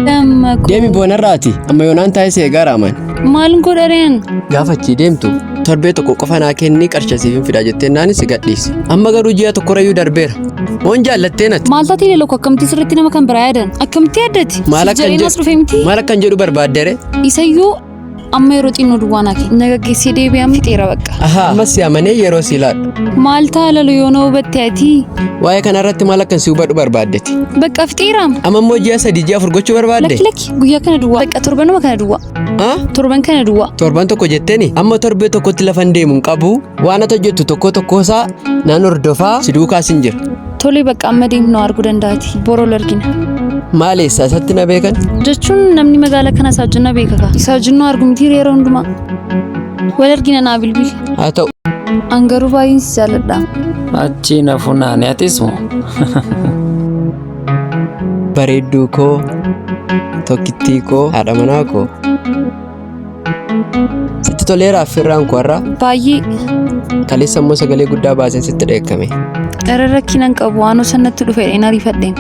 Damma koo. Deemi boonarraati. Amma yoonaan taa'ee si eegaa raaman. Maal godhareen? Gaafa achii deemtu torbee tokko qofa naa kennii qarsha siif hin fida jettee naanis si gadhiisi. Amma garuu ji'a tokkorrayyuu darbeera. Moon jaallattee nati. Maal taatee leeloo akkamitti sirriitti nama kan biraa yaadan? Akkamitti yaaddati? Maal akkan jedheen as dhufe miti? Maal akkan jedhu barbaaddere? Isayyuu amma yeroo xinnoo duwwaa naa kenna. Na gaggeessee deebi'ee amma fixeera bakka. Ahaa ammas si amanee yeroo si ilaadhu. Maal ta'a lalu yoo na hubatte ati? Waa'ee kanarratti maal akkan si hubadhu barbaaddeti? Bakka fixeeraam. Amma immoo ji'a 3 ji'a 4 gochuu barbaadde? Lakki lakki guyyaa kana duwwaa. Bakka torbanuma kana duwwaa. Torban kana duwwaa. Torban tokko jetteeni amma torbee tokkotti lafan deemu hin qabu. Waan ati hojjettu tokko tokko isaa nan hordofaa si duukaas hin jira. Tole bakka amma deemnu arguu danda'ati. Boroo argina. Maal eessaa isatti na beekan? Jechuun namni magaalaa kana isaa wajjin na beeka kaa. Isaa wajjin nu argu miti yeroo hundumaa. Wal argina naa bilbili. Haa ta'u. An garuu baay'een si jaalladha. Achi na funaane atis moo? Bareedduu koo, tokkittii koo, haadha manaa koo. Sitti toleera affeerraan koo har'a. Baay'ee. Kaleessa immoo sagalee guddaa baaseen sitti dheekkame. Irra rakkina hin qabu waan osoo natti dhufe dheena ariifadheen.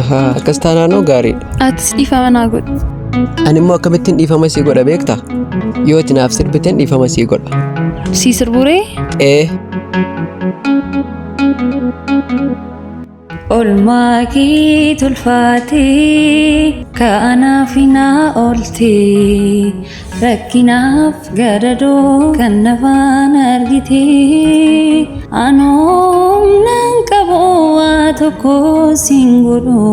Ahaa akkas taanaanoo gaariidha. Atis dhiifama naa godhi. Ani immoo akkamittiin dhiifama sii godha beektaa? Yoo ati naaf sirbiteen dhiifama sii godha. Sii sirburee? Ee. Olmaa kee tolfaatee kanaaf naa ooltee rakkinaaf gadadoo kan nafaan argitee anoom nan qabu waa tokko siin godhu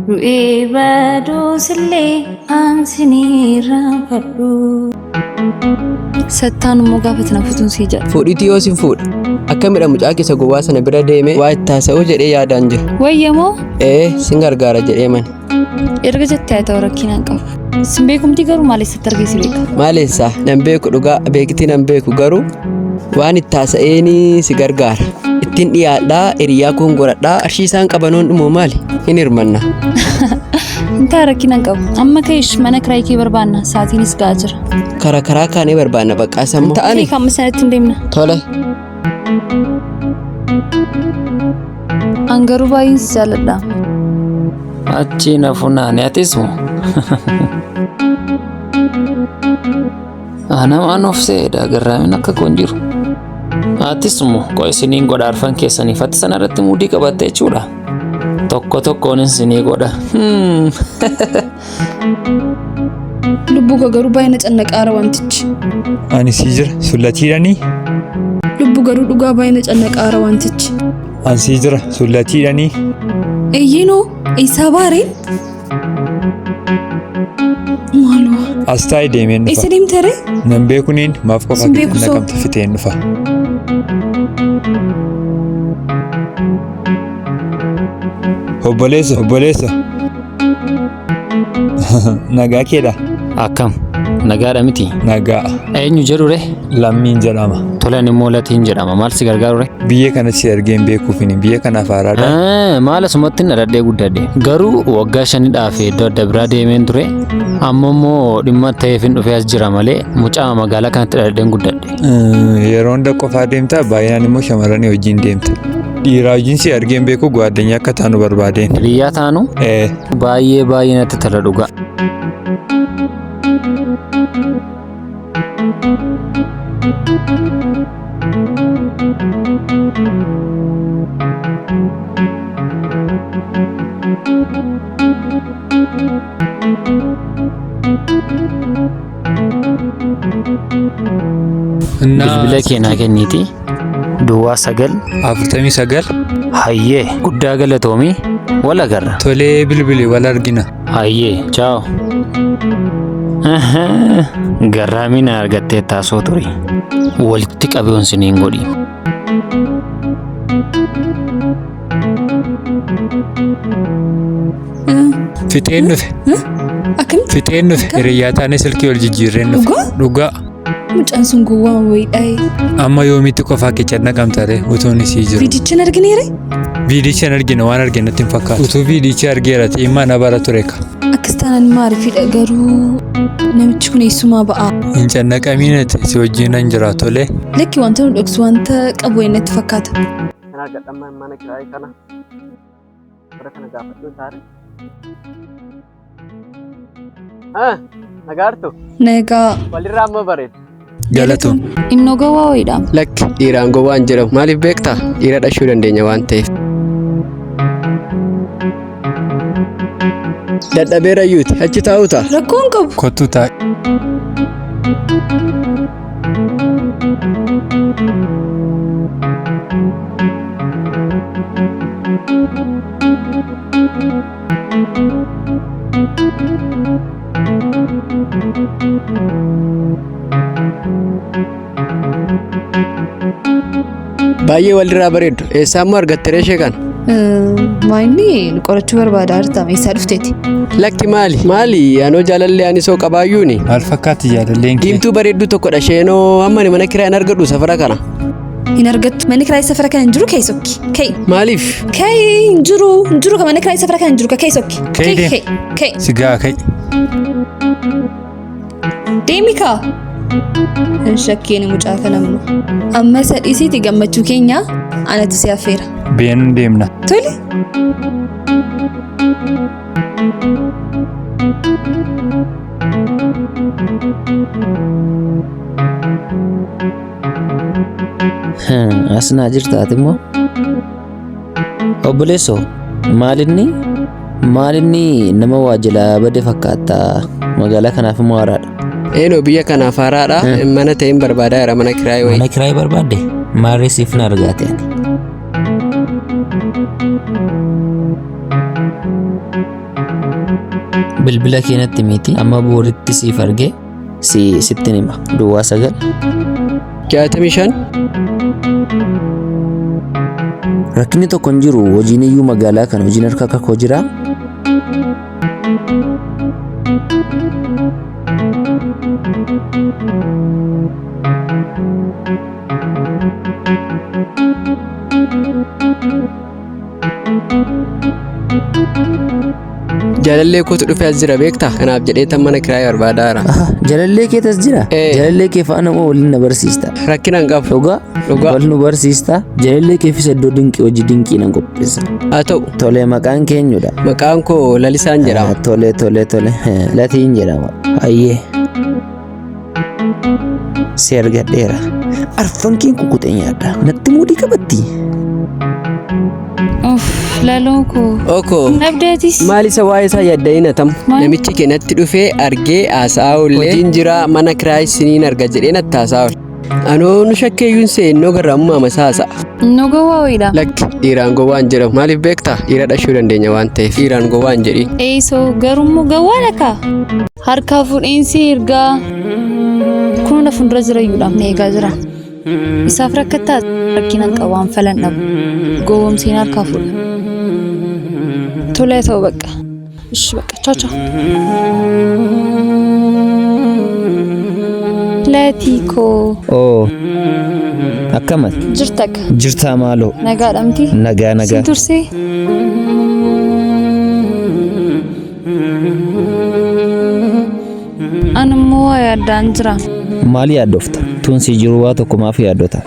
du'ee baduusillee aan sin irraanfadhu. Sattaan immoo gaafa na futuun sii jedha. Fuudhiitii yoo sin fuudha. Akkamidha mucaa keessa gowwaa sana bira deemee waa itti haasa'uu jedhee yaadaan jira. Wayyamoo Ee, sin gargaara jedhee mani. erga jettee haa ta'u rakkinaan qabu. Sin beekumti garuu maal eessatti argee si beeka? Maaleessaa nan beeku dhugaa beektii nan beeku garuu waan itti haasa'eenii si gargaara. Ittiin dhiyaadhaa hiriyaa koon godhadhaa qarshii isaan qabanoon dhumoo maali? Hin hirmanna. Intaa rakkinaan qabu. Amma ka'eesh mana kiraayii kee barbaanna. Sa'aatiinis ga'aa jira. Karaa karaa kaanee barbaanna baqqaa sammuu. Ta'ani Kee amma sanatti hin deemna. tole. An garuu baay'een si jaalladha. Achi na funaane atis moo? Nama an of se'edha garraamiin akka koon jiru. Atis moo qo isiniin godha arfan keessaniif ati sana irratti muudii qabatte jechuudha. Tokko tokkoon isinii godha. Lubbuu koo garuu baay'ee na cannaqaara wantichi. Ani sii jira sullatiidhanii. Lubbuu garuu dhugaa baay'ee na cannaqaara wantichi. Ani sii jira sullatiidhanii. Eeyyinoo eessaa baareen? Maaloo As taa'ee deemeen eessa dhufa. deemte ree? Nan beekuniin maaf qofa Sin beeku soo. naqamte fiteen dhufa. Obboleessa obboleessa. Nagaa keedha. Akkam nagaadha miti. Nagaa. Eenyu jedhu ree? Lammiin jedhama. Tolan immoo Latiin jedhama. Maal si gargaaru ree? Biyya kanatti si argeen beekuufini biyya kanaaf haaraadha. Maal asumatti dhaladhee guddadhe. Garuu waggaa shanidhaaf iddoo adda biraa deemeen ture. Amma immoo dhimma ta'eef hin dhufee as jira malee mucaa magaalaa kanatti dhaladheen guddadhe. Yeroo hunda qofaa deemta baay'inaan immoo shamarranii wajjin deemta. Dhiiraa wajjin si argeen beeku gwaaddanyaa akka taanu barbaadeen. Hiriyaa taanu baay'ee baay'ee natti tola dhugaa. Bilbila kee naa kenniiti. Duwwaa 9 49 Hayyee guddaa galatoomii wal agarra. Tolee bilbili wal argina. Hayyee chaaw. Garraamii na argattee taasoo turi. Walitti qabeon siniin godhi. Fixeen dhufe. Akkamitti? Fixeen dhufe. Hiriyaa taanee silkii wal jijjiirreen dhufe. Dhugaa? Dhugaa. Mucaan sun gowwaa wayiidhaa. Amma yoomitti qofaa kee cannaqamta ree utuun isii jiru. Viidicha hin argine ree? Viidicha hin argine waan argine natti hin fakkaatu. Utuu viidicha argeera ta'e immoo na bara ture ka. Akkas taanaan maaliifidha garuu namichi kun eessumaa ba'a? Hin cannaqamiin ati si wajjin nan jira tolee. Lakki wanta nu dhoksu wanta qabu wayii natti fakkaata. Kan argadhamma mana kiraayii kana. Bara kana gaafadhu taare. Nagaartu. Nagaa. Walirraa amma bareedu. Galatoom. Innoo gowwaa wayiidha. Lakki dhiiraan gowwaan jedhamu maaliif beektaa? Dhiira dhashuu dandeenya waan ta'eef. Dadhabeera iyyuuti achi taa'uu ta'a. Rakkoon qabu. Kottu taa'i. Baay'ee walirraa bareeddu. Eessaa immoo argatte ree ishee kana? Maayinni nu qorachuu barbaada artama eessaa dhufteeti? Lakki maali? Maali? Anoo jaalallee ani soo qabaayyuuni. Maal fakkaatti jaalalleen kee? Diimtuu bareedduu tokkodha isheenoo amma ani mana kiraa hin argadhu safara kana. Hin argattu. Manni kiraayii safara kana hin jiru ka'e sokki. Ka'e. Maaliif? Ka'e hin jiru. Hin jiru ka mana kiraayii safara kana hin jiru ka ka'e sokki. Ka'e deem. Ka'e. Ka'e. Si ga'a ka'i. Deemi kaa. Hin shakkiin mucaa kana ammoo. Amma isa dhiisiiti gammachuu keenya anatu si affeera. Beenuun deemna. Tole. As naa jirta ati immoo. Obboleessoo maalinni maalinni nama waa jalaa bade fakkaata magaalaa kanaaf immoo haaraadha. Eenoo biyya kanaaf haaraadha. Mana ta'een barbaadaa jira mana kiraayii wayii. Mana kiraayii barbaadde maarree siif na argaate ani. Bilbila kee natti miti amma booritti siif argee Si sittin hima. Duwwaa 9. 65. Rakkinni tokko hin jiru. Hojiin iyyuu magaalaa kana hojiin harka akka koo jira. Jaalallee kootu dhufee as jira beektaa? Kanaaf jedhee tan mana kiraayii barbaadaa jira. Jaalallee keetu as jira? Jaalallee kee faana moo waliin na barsiista? Rakkina hin qabu. Dhugaa? Dhugaa. Wal nu barsiista? Jaalallee keefis iddoo dinqii hojii dinqii nan qopheessa. Haa ta'u. Tole maqaan kee eenyudha? Maqaan koo Lalisaan jedhama. Tole tole tole. Latiin jedhama. Hayyee. Si argadheera. Arfan keen kukkutee nyaadha. Natti muudii qabatti. Uff, laloo koo. Okoo. Nabdeetis. Maal isa waa'ee isaa yaadda'in atam. Namichi kee natti dhufee argee haasa'aa oollee. Hojiin jira mana kiraayii siniin arga jedhee natti haasa'aa oole. Anoo nu shakkeeyyuun seennoo garraamummaa masaa haasa'a. Nu gowwaa wayiidha. Lakki dhiiraan gowwaa hin jedhamu. Maaliif beektaa? Dhiira dhashuu dandeenya waan ta'eef. Dhiiraan gowwaa hin jedhiin. Eesoo garummoo gowwaadha kaa. Harkaa fuudhiinsi ergaa. Kun na fuuldura jira iyyuudha. Na eegaa jira. Isaaf rakkattaa rakkina hin qabu waan falan dhabu. Gowwoomseen harkaa fuudha. Tole haa ta'u bakka. Ishi bakka chaa chaa. Latii koo. Oo. Akkamat? Jirta akka. Jirtaa maaloo? Nagaadha miti? Nagaa nagaa. Sin tursee? Ani immoo waa yaaddaan jira. Maal yaaddofta? Tun si jiru waa tokko maaf yaaddota?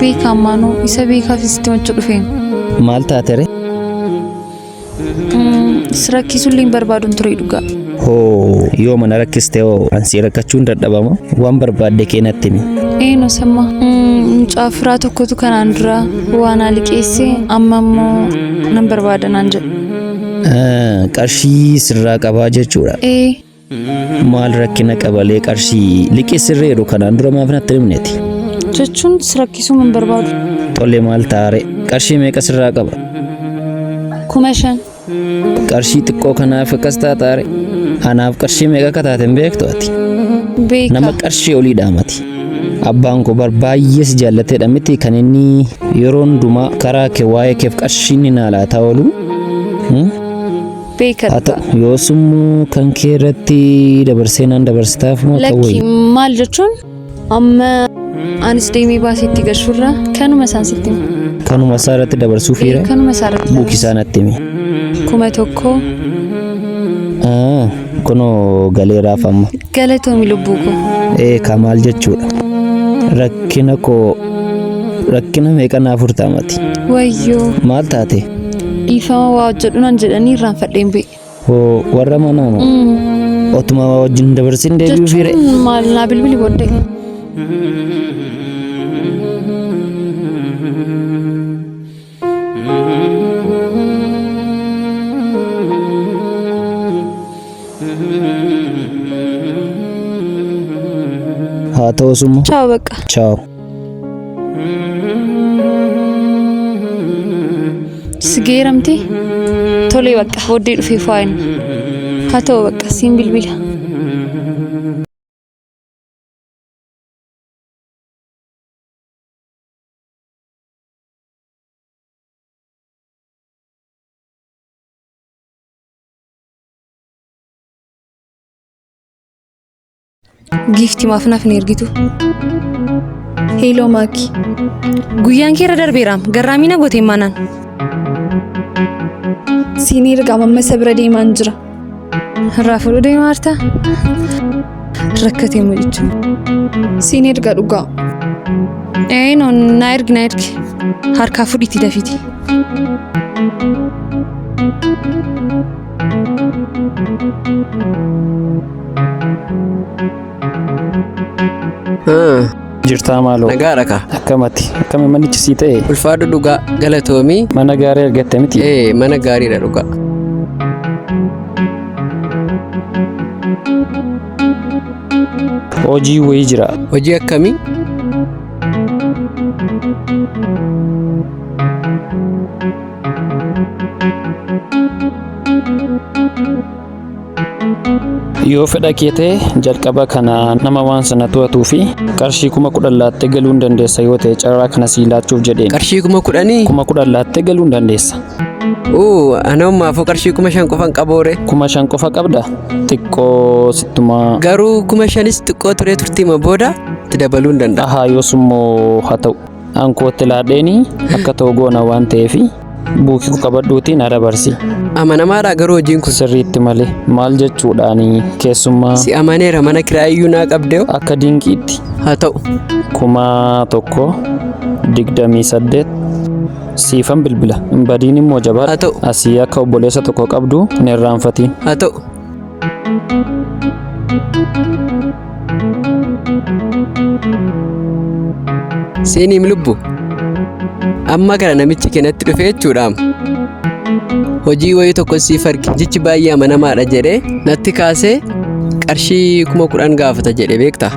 Beekaa ammaanuu isa beekaaf sitti machuu dhufeen. Maal taatere? Si rakkisuullee hin barbaadun ture dhugaa. Hoo yoo mana rakkiste hoo an si rakkachuun dadhabama waan barbaadde kee natti himi. Eeno samma mucaa firaa tokkotu kanaan dura waa naa liqeesse amma immoo nan barbaada naan jedhe. Qarshii sirraa qabaa jechuudha. Ee. Maal rakkina qabalee qarshii liqii sirreeru kanaan dura maaf natti himneeti? Jechuun si rakkisuu hin barbaadu. Tole maal taare qarshii meeqa sirraa qaba? 5000. Qarshii xiqqoo kanaaf akkas taataare anaaf qarshii meeqa akka taate hin beektu ati. Beeka. Nama qarshii olii dhaamati. Abbaan koo bar baay'ee si jaallateedha miti kan inni yeroo hundumaa karaa kee waa'ee keef qarshii inni naa laataa oolu. Beeka Haa ta'u yoos immoo kan kee irratti dabarsee naan dabarsitaaf moo ta'u Lakki wayya? maal jechuun amma anis deemee baasee itti gashuurra kanuma isaan sitti hima. Kanuma isaa irratti dabarsuu fiire? Kanuma isaa irratti Buuki isaa natti himi. 1000. Ah, Kunoo galeeraaf amma. Galatoomi lubbuu koo. Ee kaa maal jechuudha? Rakkina koo rakkina meeqa naa furtaa mati? Wayyoo. Maal taate? Dhiifama waa hojjedhu nan jedhanii irraanfadheen ba'e. Hoo warra manaa moo? Otuma waa wajjin dabarsin deebi'uu fiire? Jechuun maal naa bilbili booddee. Haa ta'u summa. Chaaw bakka. Chaaw. Si geeramte tolee bakka booddee dhufee faayin. Haa ta'u bakka siin bilbila. Giifti maaf naaf hin ergitu? Heeloo Maaki. Guyyaan kee irra darbeeraam. Garraamii na goote maanaan. Siin ergaa amma isa bira deemaan jira. Irraa fuudhuu deemaa jirta? Rakkatee mucicha. Siin erga dhugaa. Ee no na ergi na ergi. Harkaa fudhiitii dafiiti. Jirtaa maaloo? Nagaadha kaa. Akkamati? Akkami manichi sii ta'e? Ulfaadhu dhugaa galatoomii. Mana gaarii argatte miti? Ee mana gaariidha dhugaa. Hojii wayii jira. Hojii akkamii? Yoo fedha kee ta'e jalqaba kana nama waan sana to'atuu fi qarshii 10,000 laattee galuu hin dandeessa yoo ta'e carraa kana sii laachuuf jedheen. Qarshii 10,000? 10,000 laattee galuu hin dandeessa. Uu, ana ammaafuu qarshii 5,000 qofan qaboore. 5,000 qofa qabda? Xiqqoo sittumaa. Garuu 5,000s xiqqoo turee turtiima booda itti dabaluu hin danda'a. Ahaa yoos immoo haa ta'u. An kootti laadheeni akka ta'u goona waan ta'eefi buukii koo qabadhuutii na dabarsi. Amanamaadha garuu hojiin kun. Sirriitti malee maal jechuudhaani keessummaa. Si amaneera mana kiraayiyyuu naa qabdeew. Akka dinqiitti. Haa ta'u. 1000 28 siifan bilbila. Hin badiin immoo jabaadhu. Haa ta'u. Asii akka obboleessa tokko qabdu hin irraanfatiin. Haa ta'u. Seeniim lubbu. Amma kana namichi kee natti dhufe jechuudhaam. Hojii wayii tokko siif arge jechi baay'ee amanamaadha jedhee natti kaasee qarshii 10,000 gaafata jedhe beektaa.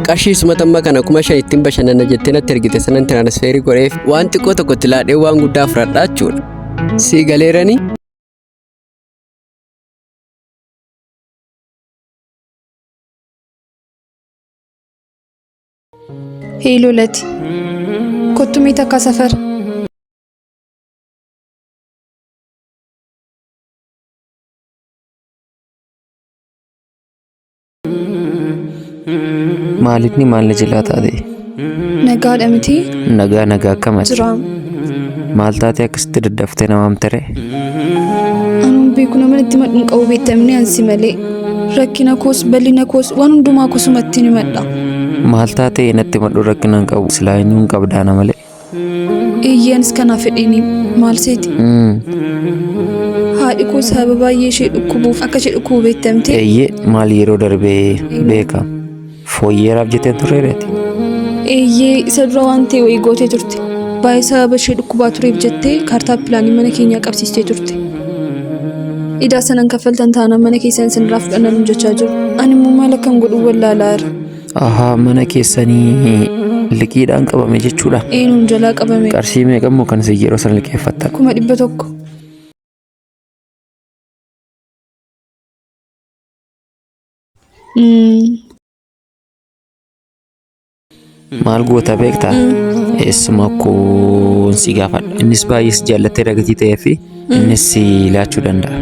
Qarshii sumata amma kana 5,000 ittiin bashannana jettee natti ergite sanan tiraansferii godheef waan xiqqoo tokko itti laadhee waan guddaa fudhadhaa jechuudha. Sii galeeranii? Heeloo Lati. Kottu mee takka safara. Maalitni maal na jalaa taate? Nagaadha miti? Nagaa nagaa akkamati? Jira. Maal taatee akkasitti daddaftee na waamtere? Anuun beeku nama itti madhu hin qabu beektamni ansi malee. Rakkina koos bal'ina koos waan hundumaa kosumatti ni madha. Maal taatee natti madhu rakkina hin qabu silaa eenyuun hin qabdaa na malee. Eeyyee anis kanaaf fedheeni maal seeti? Haadhi koo sababa baay'ee ishee dhukkubuuf akka ishee dhukkubu beektamte. Eeyyee maal yeroo darbee beeka. Fooyyeeraaf jetteen turre reeti. Eeyyee isa dura waan ta'e wayii gootee turte. Baay'ee sababa ishee dhukkubaa tureef jettee kaartaa pilaanii mana keenyaa qabsiistee turte. Idaa sanan kaffaltan taanaan mana keessan isinirraa fudhanna nuun jechaa jiru. Ani immoo maal akkan godhu wallaalaa jira. Ahaa mana keessanii liqiidhaan qabame jechuudha. Eenyuun jalaa qabame? Qarshii meeqa immoo kan isin yeroo sana liqeeffattan? 100,000. Maal goota beektaa? Eessuma koon si gaafadha. Innis baay'ee si jaallatee ragatii ta'ee fi innis si laachuu danda'a.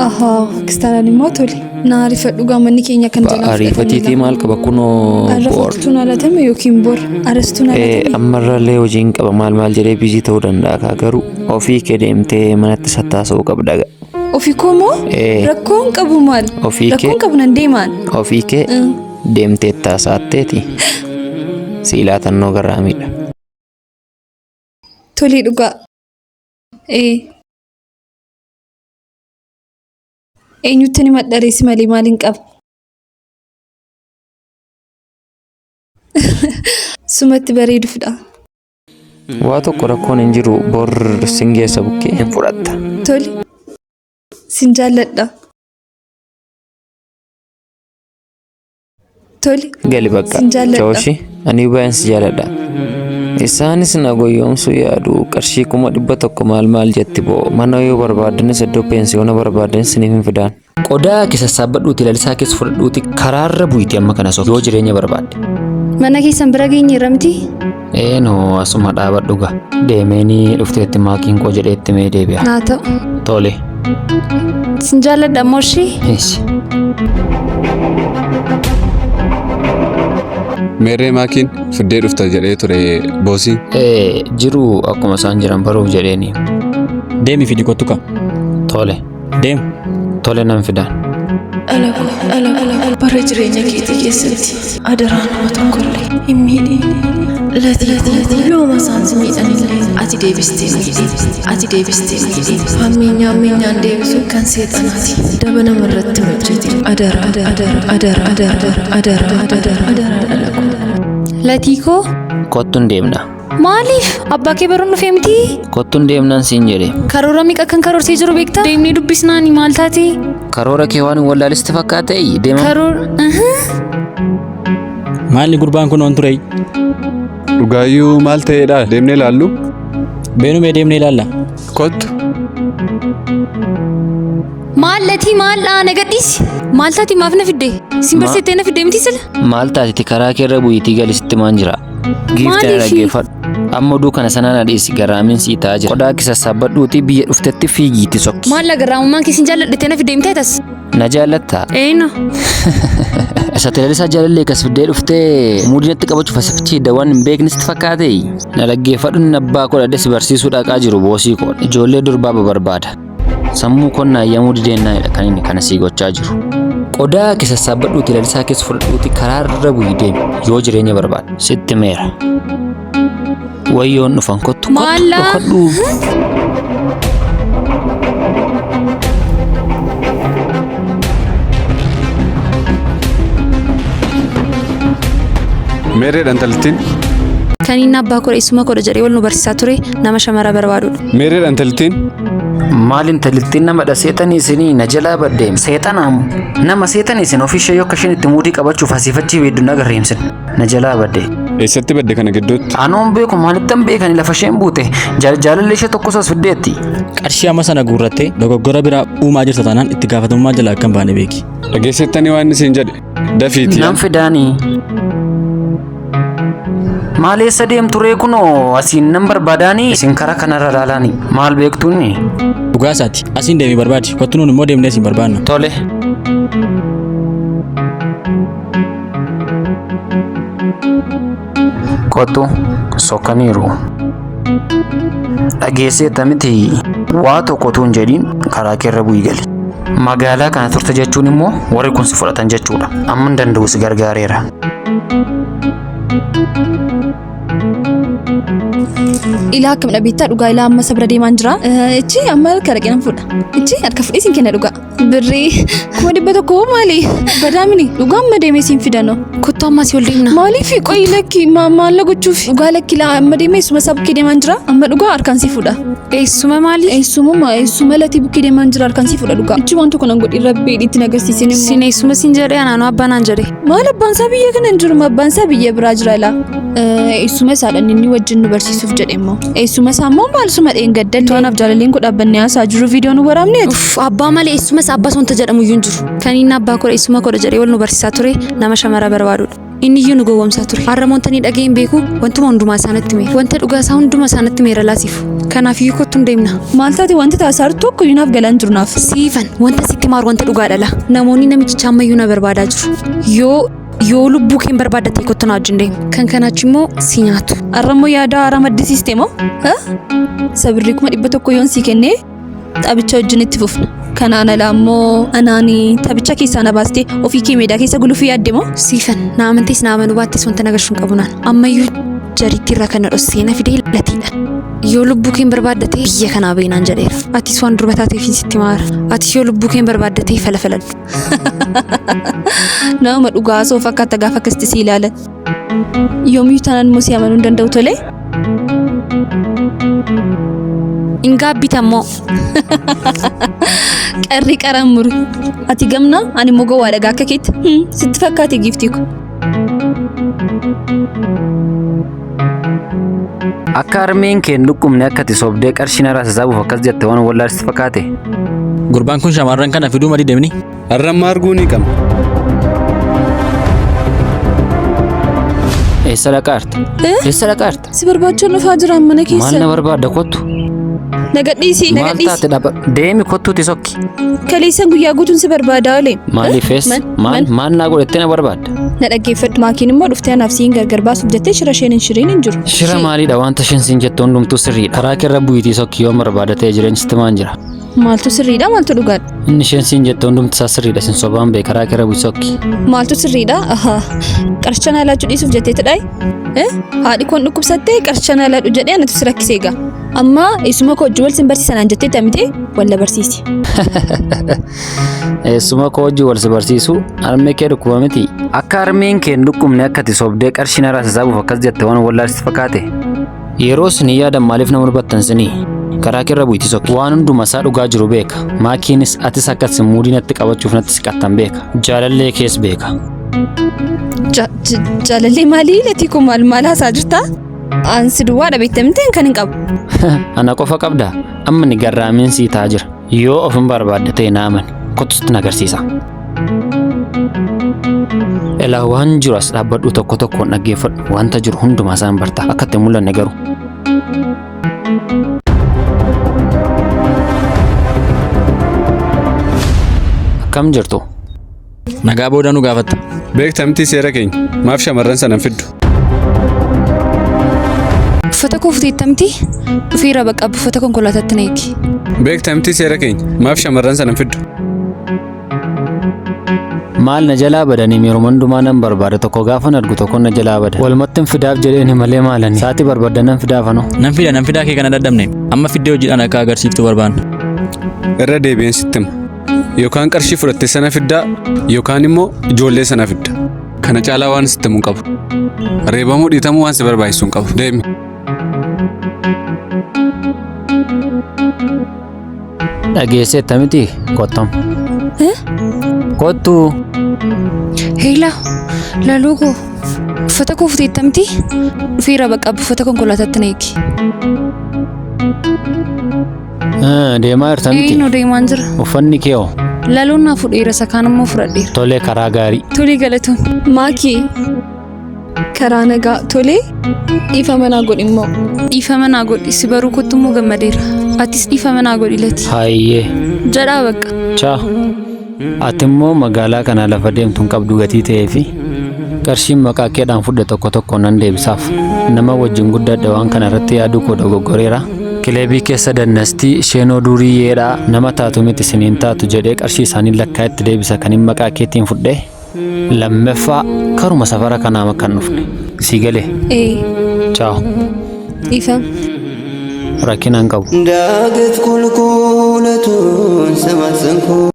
Ahaa, akkas taanaan immoo tole. Na ariifadhu gaa manni keenya kan jalaa Ariifatiitii maal qaba kunoo Arra boor. fottuun alatame yookiin bor arastuun alatame. Ammarrallee hojiin qaba maal maal jedhee biizii ta'uu danda'a kaa garuu ofii kee deemtee manatti sattaasa'uu qabda gaa. Ofii koo moo? Ee. Rakkoon qabu maal? Ofii kee- Rakkoon qabu nan deemaan. Ofii kee deemtee taasaatteeti si ilaatannoo garraamiidha. Tolii dhugaa. Ee. Eenyutti ni madhareessi malee maaliin qaba? Sumatti bareedufdha. Waa tokko rakkoon hin jiru bor sin geessa bukkee hin fudhatta. Tole. Sin jaalladha. Tole. Gali bakka. Sin jaalladha. Chooshi ani baay'een si jaalladha. Isaanis na goyoomsuu yaadu qarshii 100,000 maal maal jetti boo mana yoo barbaadanis iddoo peensiyoona barbaadanis siniif hin fidaan. Qodaa kee sassaabbadhuuti lalisaa kees fudhadhuuti karaarra bu'iti amma kana soki yoo jireenya barbaadde. Mana keessan bira geenyeerra miti? Eenoo asuma dhaabadhu gaa. Deemeenii dhufteetti maakiin koo jedheetti mee deebi'a. Naa ta'u. Tole. Sin jaalladha ammoo ishii. Eessi. Meerree maakiin fiddee dhufta jedhee ture boosiin. Ee jiru akkuma isaan jiran baruuf jedheeni. Deemi fidi kottu ka. Tole. Deem. Tole nan fidaan. Dhala koo, dhala koo, bara jireenya keetii keessatti adaraa nama tokkollee hin miidhin. Latii koo, yooma isaan si miidhanillee ati deebistee miidhin. Ati deebistee miidhin. Hammeenya hammeenyaan deebisuun kan seexanaati. Daba nama irratti hin hojjetin. Adaraa, adaraa, adaraa, adaraa, adaraa, adaraa, adaraa dhala koo. Latii koo. Kottu hin deemna. Maaliif? Abbaa kee baruun dhufee mitii? Kottuun deemnaan siin jedhe. Karoora meeqa akkan karoorsee jiru beektaa? Deemnee dubbisnaani maal taate? Karoora kee waan hin wallaalisti fakkaate deema. Karoora. Maalli gurbaan kun on ture? Dhugaayyuu maal ta'eedha deemnee ilaallu? Beenumee deemnee ilaalla. Kottu. Maal latii maal dhaa na gadhiisi. Maal taati maaf na fidde? Sin barsiiftee na fidde miti sila? Maal taatiti karaa keerra bu'iitii gali sitti maan jira. Giiftii na Maaliifi? dhaggeeffadhu. Amma oduu kana sanaa na dhiisi garraamiin sii ta'aa jira. Qodaa kee sassaabbadhuutii biyya dhuftetti fiigiitti sokki. Maal la garraamummaan kee sin jaalladhettee na fidde miti atas? Na jaallattaa? Eenyu? Isa Lalisaa jaalallee kas fiddee dhuftee muudii natti qabachuuf as fichiidha waan hin beekne sitti fakkaate. Na dhaggeeffadhu inni abbaa koo dhadhe si barsiisuu dhaqaa jiru boosii koo. Ijoollee durbaa barbaada. Sammuu koo na eeyyamuu dideennaanidha kan inni kana sii gochaa jiru. Qodaa kee sassaabbadhuutii Lalisaa keessa fudhadhuutii karaarra bu'ii deemi yoo jireenya barbaadde sitti meera. Wayyoon dhufan kottu kottu Maal laa? dhokadhu. Meereedha intalittiin? Kan inni abbaa koo eessuma koodha jedhee wal nu barsiisaa ture nama shamara barbaadudha. Meereedha intalittiin? Maal intalittiin nama dha seexanii isinii na jalaa baddeem seexanaamu nama seexanii isin ofii ishee yoo akka isheen itti muudii qabachuuf asiif achi beeddu na agarreemsin na jalaa badde. Eessatti badde kana gidduutti? Anoon beeku maalittan beekani lafa isheen buute jaalalli ishee tokko osoo fiddeetti. Qarshii amma sana guurrattee dogoggora biraa uumaa jirta taanaan itti gaafatamummaa jalaa akka hin baane beeki. Dhageessettanii waan inni siin jedhe dafiitii. Nan fidaanii. Maal eessa deemtu ree kunoo asiin nan barbaadaanii isin karaa kanarra ilaalaanii maal beektuuni? Dhugaa isaati. Asiin deemii barbaadi. Kottu nuun immoo deemnee asiin barbaanna. Tole. Kottu sokkaniiru. Dhageesseetta miti waa tokko utuu hin jedhiin karaa keerra bu'ii gali. Magaalaa kana turte jechuun immoo warri kun si fudhatan jechuudha. Amma hin danda'u si gargaareera. Ilaa akkam dhabeettaa dhugaa ilaa amma sabra deemaan jira. Ichi amma harka dhaqee nan fuudha. Ichi harka fuudhee siin kenna dhugaa. Birrii 100,000 maali? Badaamini dhugaa amma deemee siin fidanoo. Kottu amma asii ol deemna. Maaliif qoyi lakki maal gochuuf? Dhugaa lakki ilaa amma deemee eessuma isaa bukkee deemaan jira. Amma dhugaa harkaan sii fuudha. Eessuma maali? Eessumuma eessuma latii bukkee deemaan jira harkaan sii fuudha dhugaa. Ichi waan tokko nan godhi rabbii itti agarsiisin immoo. Sin eessuma siin jedhee anaanoo abbaa naan jedhe. Maal abbaan isaa biyya kana hin jiru abbaan isaa biyya biraa jira ilaa. Eessuma isaadha inni wajjin nu barsiisuuf jedhe immoo. Eessuma isaa immoo maal suma dheengaddalle. To'anaaf jaalalleen koo dhaabbannee haasaa jiru viidiyoo nu waraabne ati. Uff, abbaa malee eessuma isaa abbaa wanta jedhamu iyyuu hin jiru. Kan inni abbaa koo eessuma koodha jedhee wal nu barsiisaa ture nama shamara barbaadudha. Inni iyyuu nu gowwoomsaa ture. Har'a wanta ni dhaga'e hin beeku wantuma hundumaa isaanitti meera. Wanta dhugaa isaa hundumaa isaanitti meera laasifu. Kanaaf iyyuu kottu hin deemna. Maal taate wanti taasisaa jirtu tokko iyyuu naaf galaa hin jiru naaf. Siifan wanta sitti maaru wanta dhugaa dhala. Namoonni namichicha ammayyuu na barbaadaa jiru. Yoo lubbuu kee hin barbaaddatte kottu na wajjin deemi. Kan kanaachi immoo si nyaatu. Har'a immoo yaada haaraa maddisiiste moo? Sabirri 100,000 yoon sii kennee taphicha wajjin itti fufna. Kanaan alaa immoo anaani taphicha keessaa na baastee ofii kee meedaa keessa gulufuu yaadde moo? Siifan na amantees na amanuu baattees wanta na gashuu hin qabu naan. Ammayyuu jariitti irraa kan na dhossee na fidee latiidha. Yoo lubbuu kee hin barbaaddatee biyya kanaa bahi naan jedheera. Atis waan durba taateef sitti maara. Atis yoo lubbuu kee hin barbaaddatee fala faladhu. Nama dhugaa osoo fakkaata gaafa akkasitti si ilaalan. Yoomiyyuu taanaan immoo si amanuu hin danda'u tole. Hin gaabbita immoo. Qarri qaraan muru. Ati gamna ani immoo gowwaadha gaa akka keetti. Sitti fakkaate giiftii ko. Akka harmeen kee hin dhukkubne akka ati sobdee qarshii narraa sassaabuuf akkas jette waan wallaalsitti fakkaate. Gurbaan kun shamarran kana fiduu madii deemni. Har'a amma arguu ni qabna. Eessa dhaqaarta? Eessa dhaqaarta? Si barbaacha dhufaa jira mana Maal keessa. na barbaadda kottu? Na gadhiisi na Maal gadhiisi. taate dhaba? Deemi kottuuti sokki. Kaleessan guyyaa guutuun si barbaadaa oole. Maaliif eessa? Maal maal naa godhattee na barbaadda? Na dhaggeeffadhu maakiin immoo dhuftee anaaf siin gargar baasuuf jettee shira isheen hin shiriin hin jiru. Shira maaliidha wanta isheen siin jettu hundumtuu sirriidha. Karaa keerra bu'iitii sokki yoo barbaada ta'e jireenyi sitti maan jira. Maaltu sirriidha maaltu dhugaadha? Inni isheen siin jettu hundumti isaa sirriidha sin sobaan bee karaa keerra bu'i sokki. Maaltu sirriidha? Ahaa. Qarshicha naa laachuu dhiisuuf jettee tidhaay? Haadhi koon dhukkubsattee qarshicha naa laadhu jedhee anatu si rakkisee egaa. Amma eessuma koo wajjin wal sin barsiisanaan jettee tamite wal na barsiisi. Eessuma koo wajjin wal si barsiisu harmee kee dhukkuba miti. Akka harmeen kee hin dhukkubne akka ati sobdee qarshii narraa sassaabuuf akkas jette waan wallaalsitti fakkaate. Yeroo isin hin yaadan maaliif nama hubattan sinii? Karaa keerra bu'iti sokki. Waan hunduma isaa dhugaa jiru beeka. Maakiinis atis akka isin muudii natti qabachuuf natti siqattan beeka. Jaalallee kees beeka. Jaalallee maalii latii kun maal maal haasaa jirtaa? Ansi duwwaadha beekte miti kan hin qabu. Ana qofa qabdaa? Amma ni garraamiin sii ta'aa jira. Yoo of hin barbaadde ta'e na amani. Kottu sitti agarsiisa. Elaa waan jiru as dhaabbadhu tokko tokkoon dhaggeeffadhu. Wanta jiru hundumaa isaan barta. Akka itti hin mul'anne garuu. Akkam jirtu? Nagaa booda nu gaafatta. Beektamtii seera keenya. Maaf shamarran sana hin fiddu? Uffata koo futeettamti? Dhufeera bakka buufata konkolaataatti na eegi. Beektamtii seera keenya. Maaf shamarran sana hin fiddu? Maal na jalaa badanii yeroo hundumaa nan barbaada tokko gaafan argu tokko na jalaa bada. Walumatti hin fidaaf jedheen malee maalani. Sa'aatii barbaaddan nan fidaaf anoo. Nan fida nan fidaa kee kana dadhabne amma fiddee hojiidhaan akka agarsiiftu barbaanna. Irra deebi'een sitti hima. Yookaan qarshii fudhatte sana fiddaa yookaan immoo ijoollee sana fidda. Kana caalaa waan sitti himu hin qabu. Reebamuu dhiitamuu waan si barbaachisu hin qabu. Deemi. Dhageesseetta miti kottam. Kottu. Heela, laluu koo uffata koo futeettamti? Dhufeera bakka buufata konkolaataatti na eegi. Deemaa jirta miti? Eenyu deemaan jira? Uffanni kee hoo? Laloon naa fudheera isa kaan immoo fudhadheera. Tolee karaa gaarii. Tolee galatoon. Maakii karaa nagaa tolee dhiifama naa godhi immoo. Dhiifama naa godhi si baruu kottu immoo gammadeera. Atis dhiifama naa godhi lati. Hayyee. Jedhaa bakka. Chaa. Ati immoo magaalaa kana lafa deemtu hin qabdu gatii ta'ee fi qarshiin maqaa keedhaan fudhe tokko tokko nan deebisaaf. Nama wajjin guddadhe waan kana irratti yaaduu koo dogoggoreera. Kilebii keessa dannastii isheenoo durii nama taatu miti isiniin taatu jedhee qarshii isaanii lakkaa itti deebisa kan hin maqaa keetiin fudhe. Lammaffaa karuma safara kanaa kan dhufne. Sii galee. Ee Chaa. dhiifama. Rakkina hin qabu. ዳገት ቁልቁለቱን ሰማሰንኩ።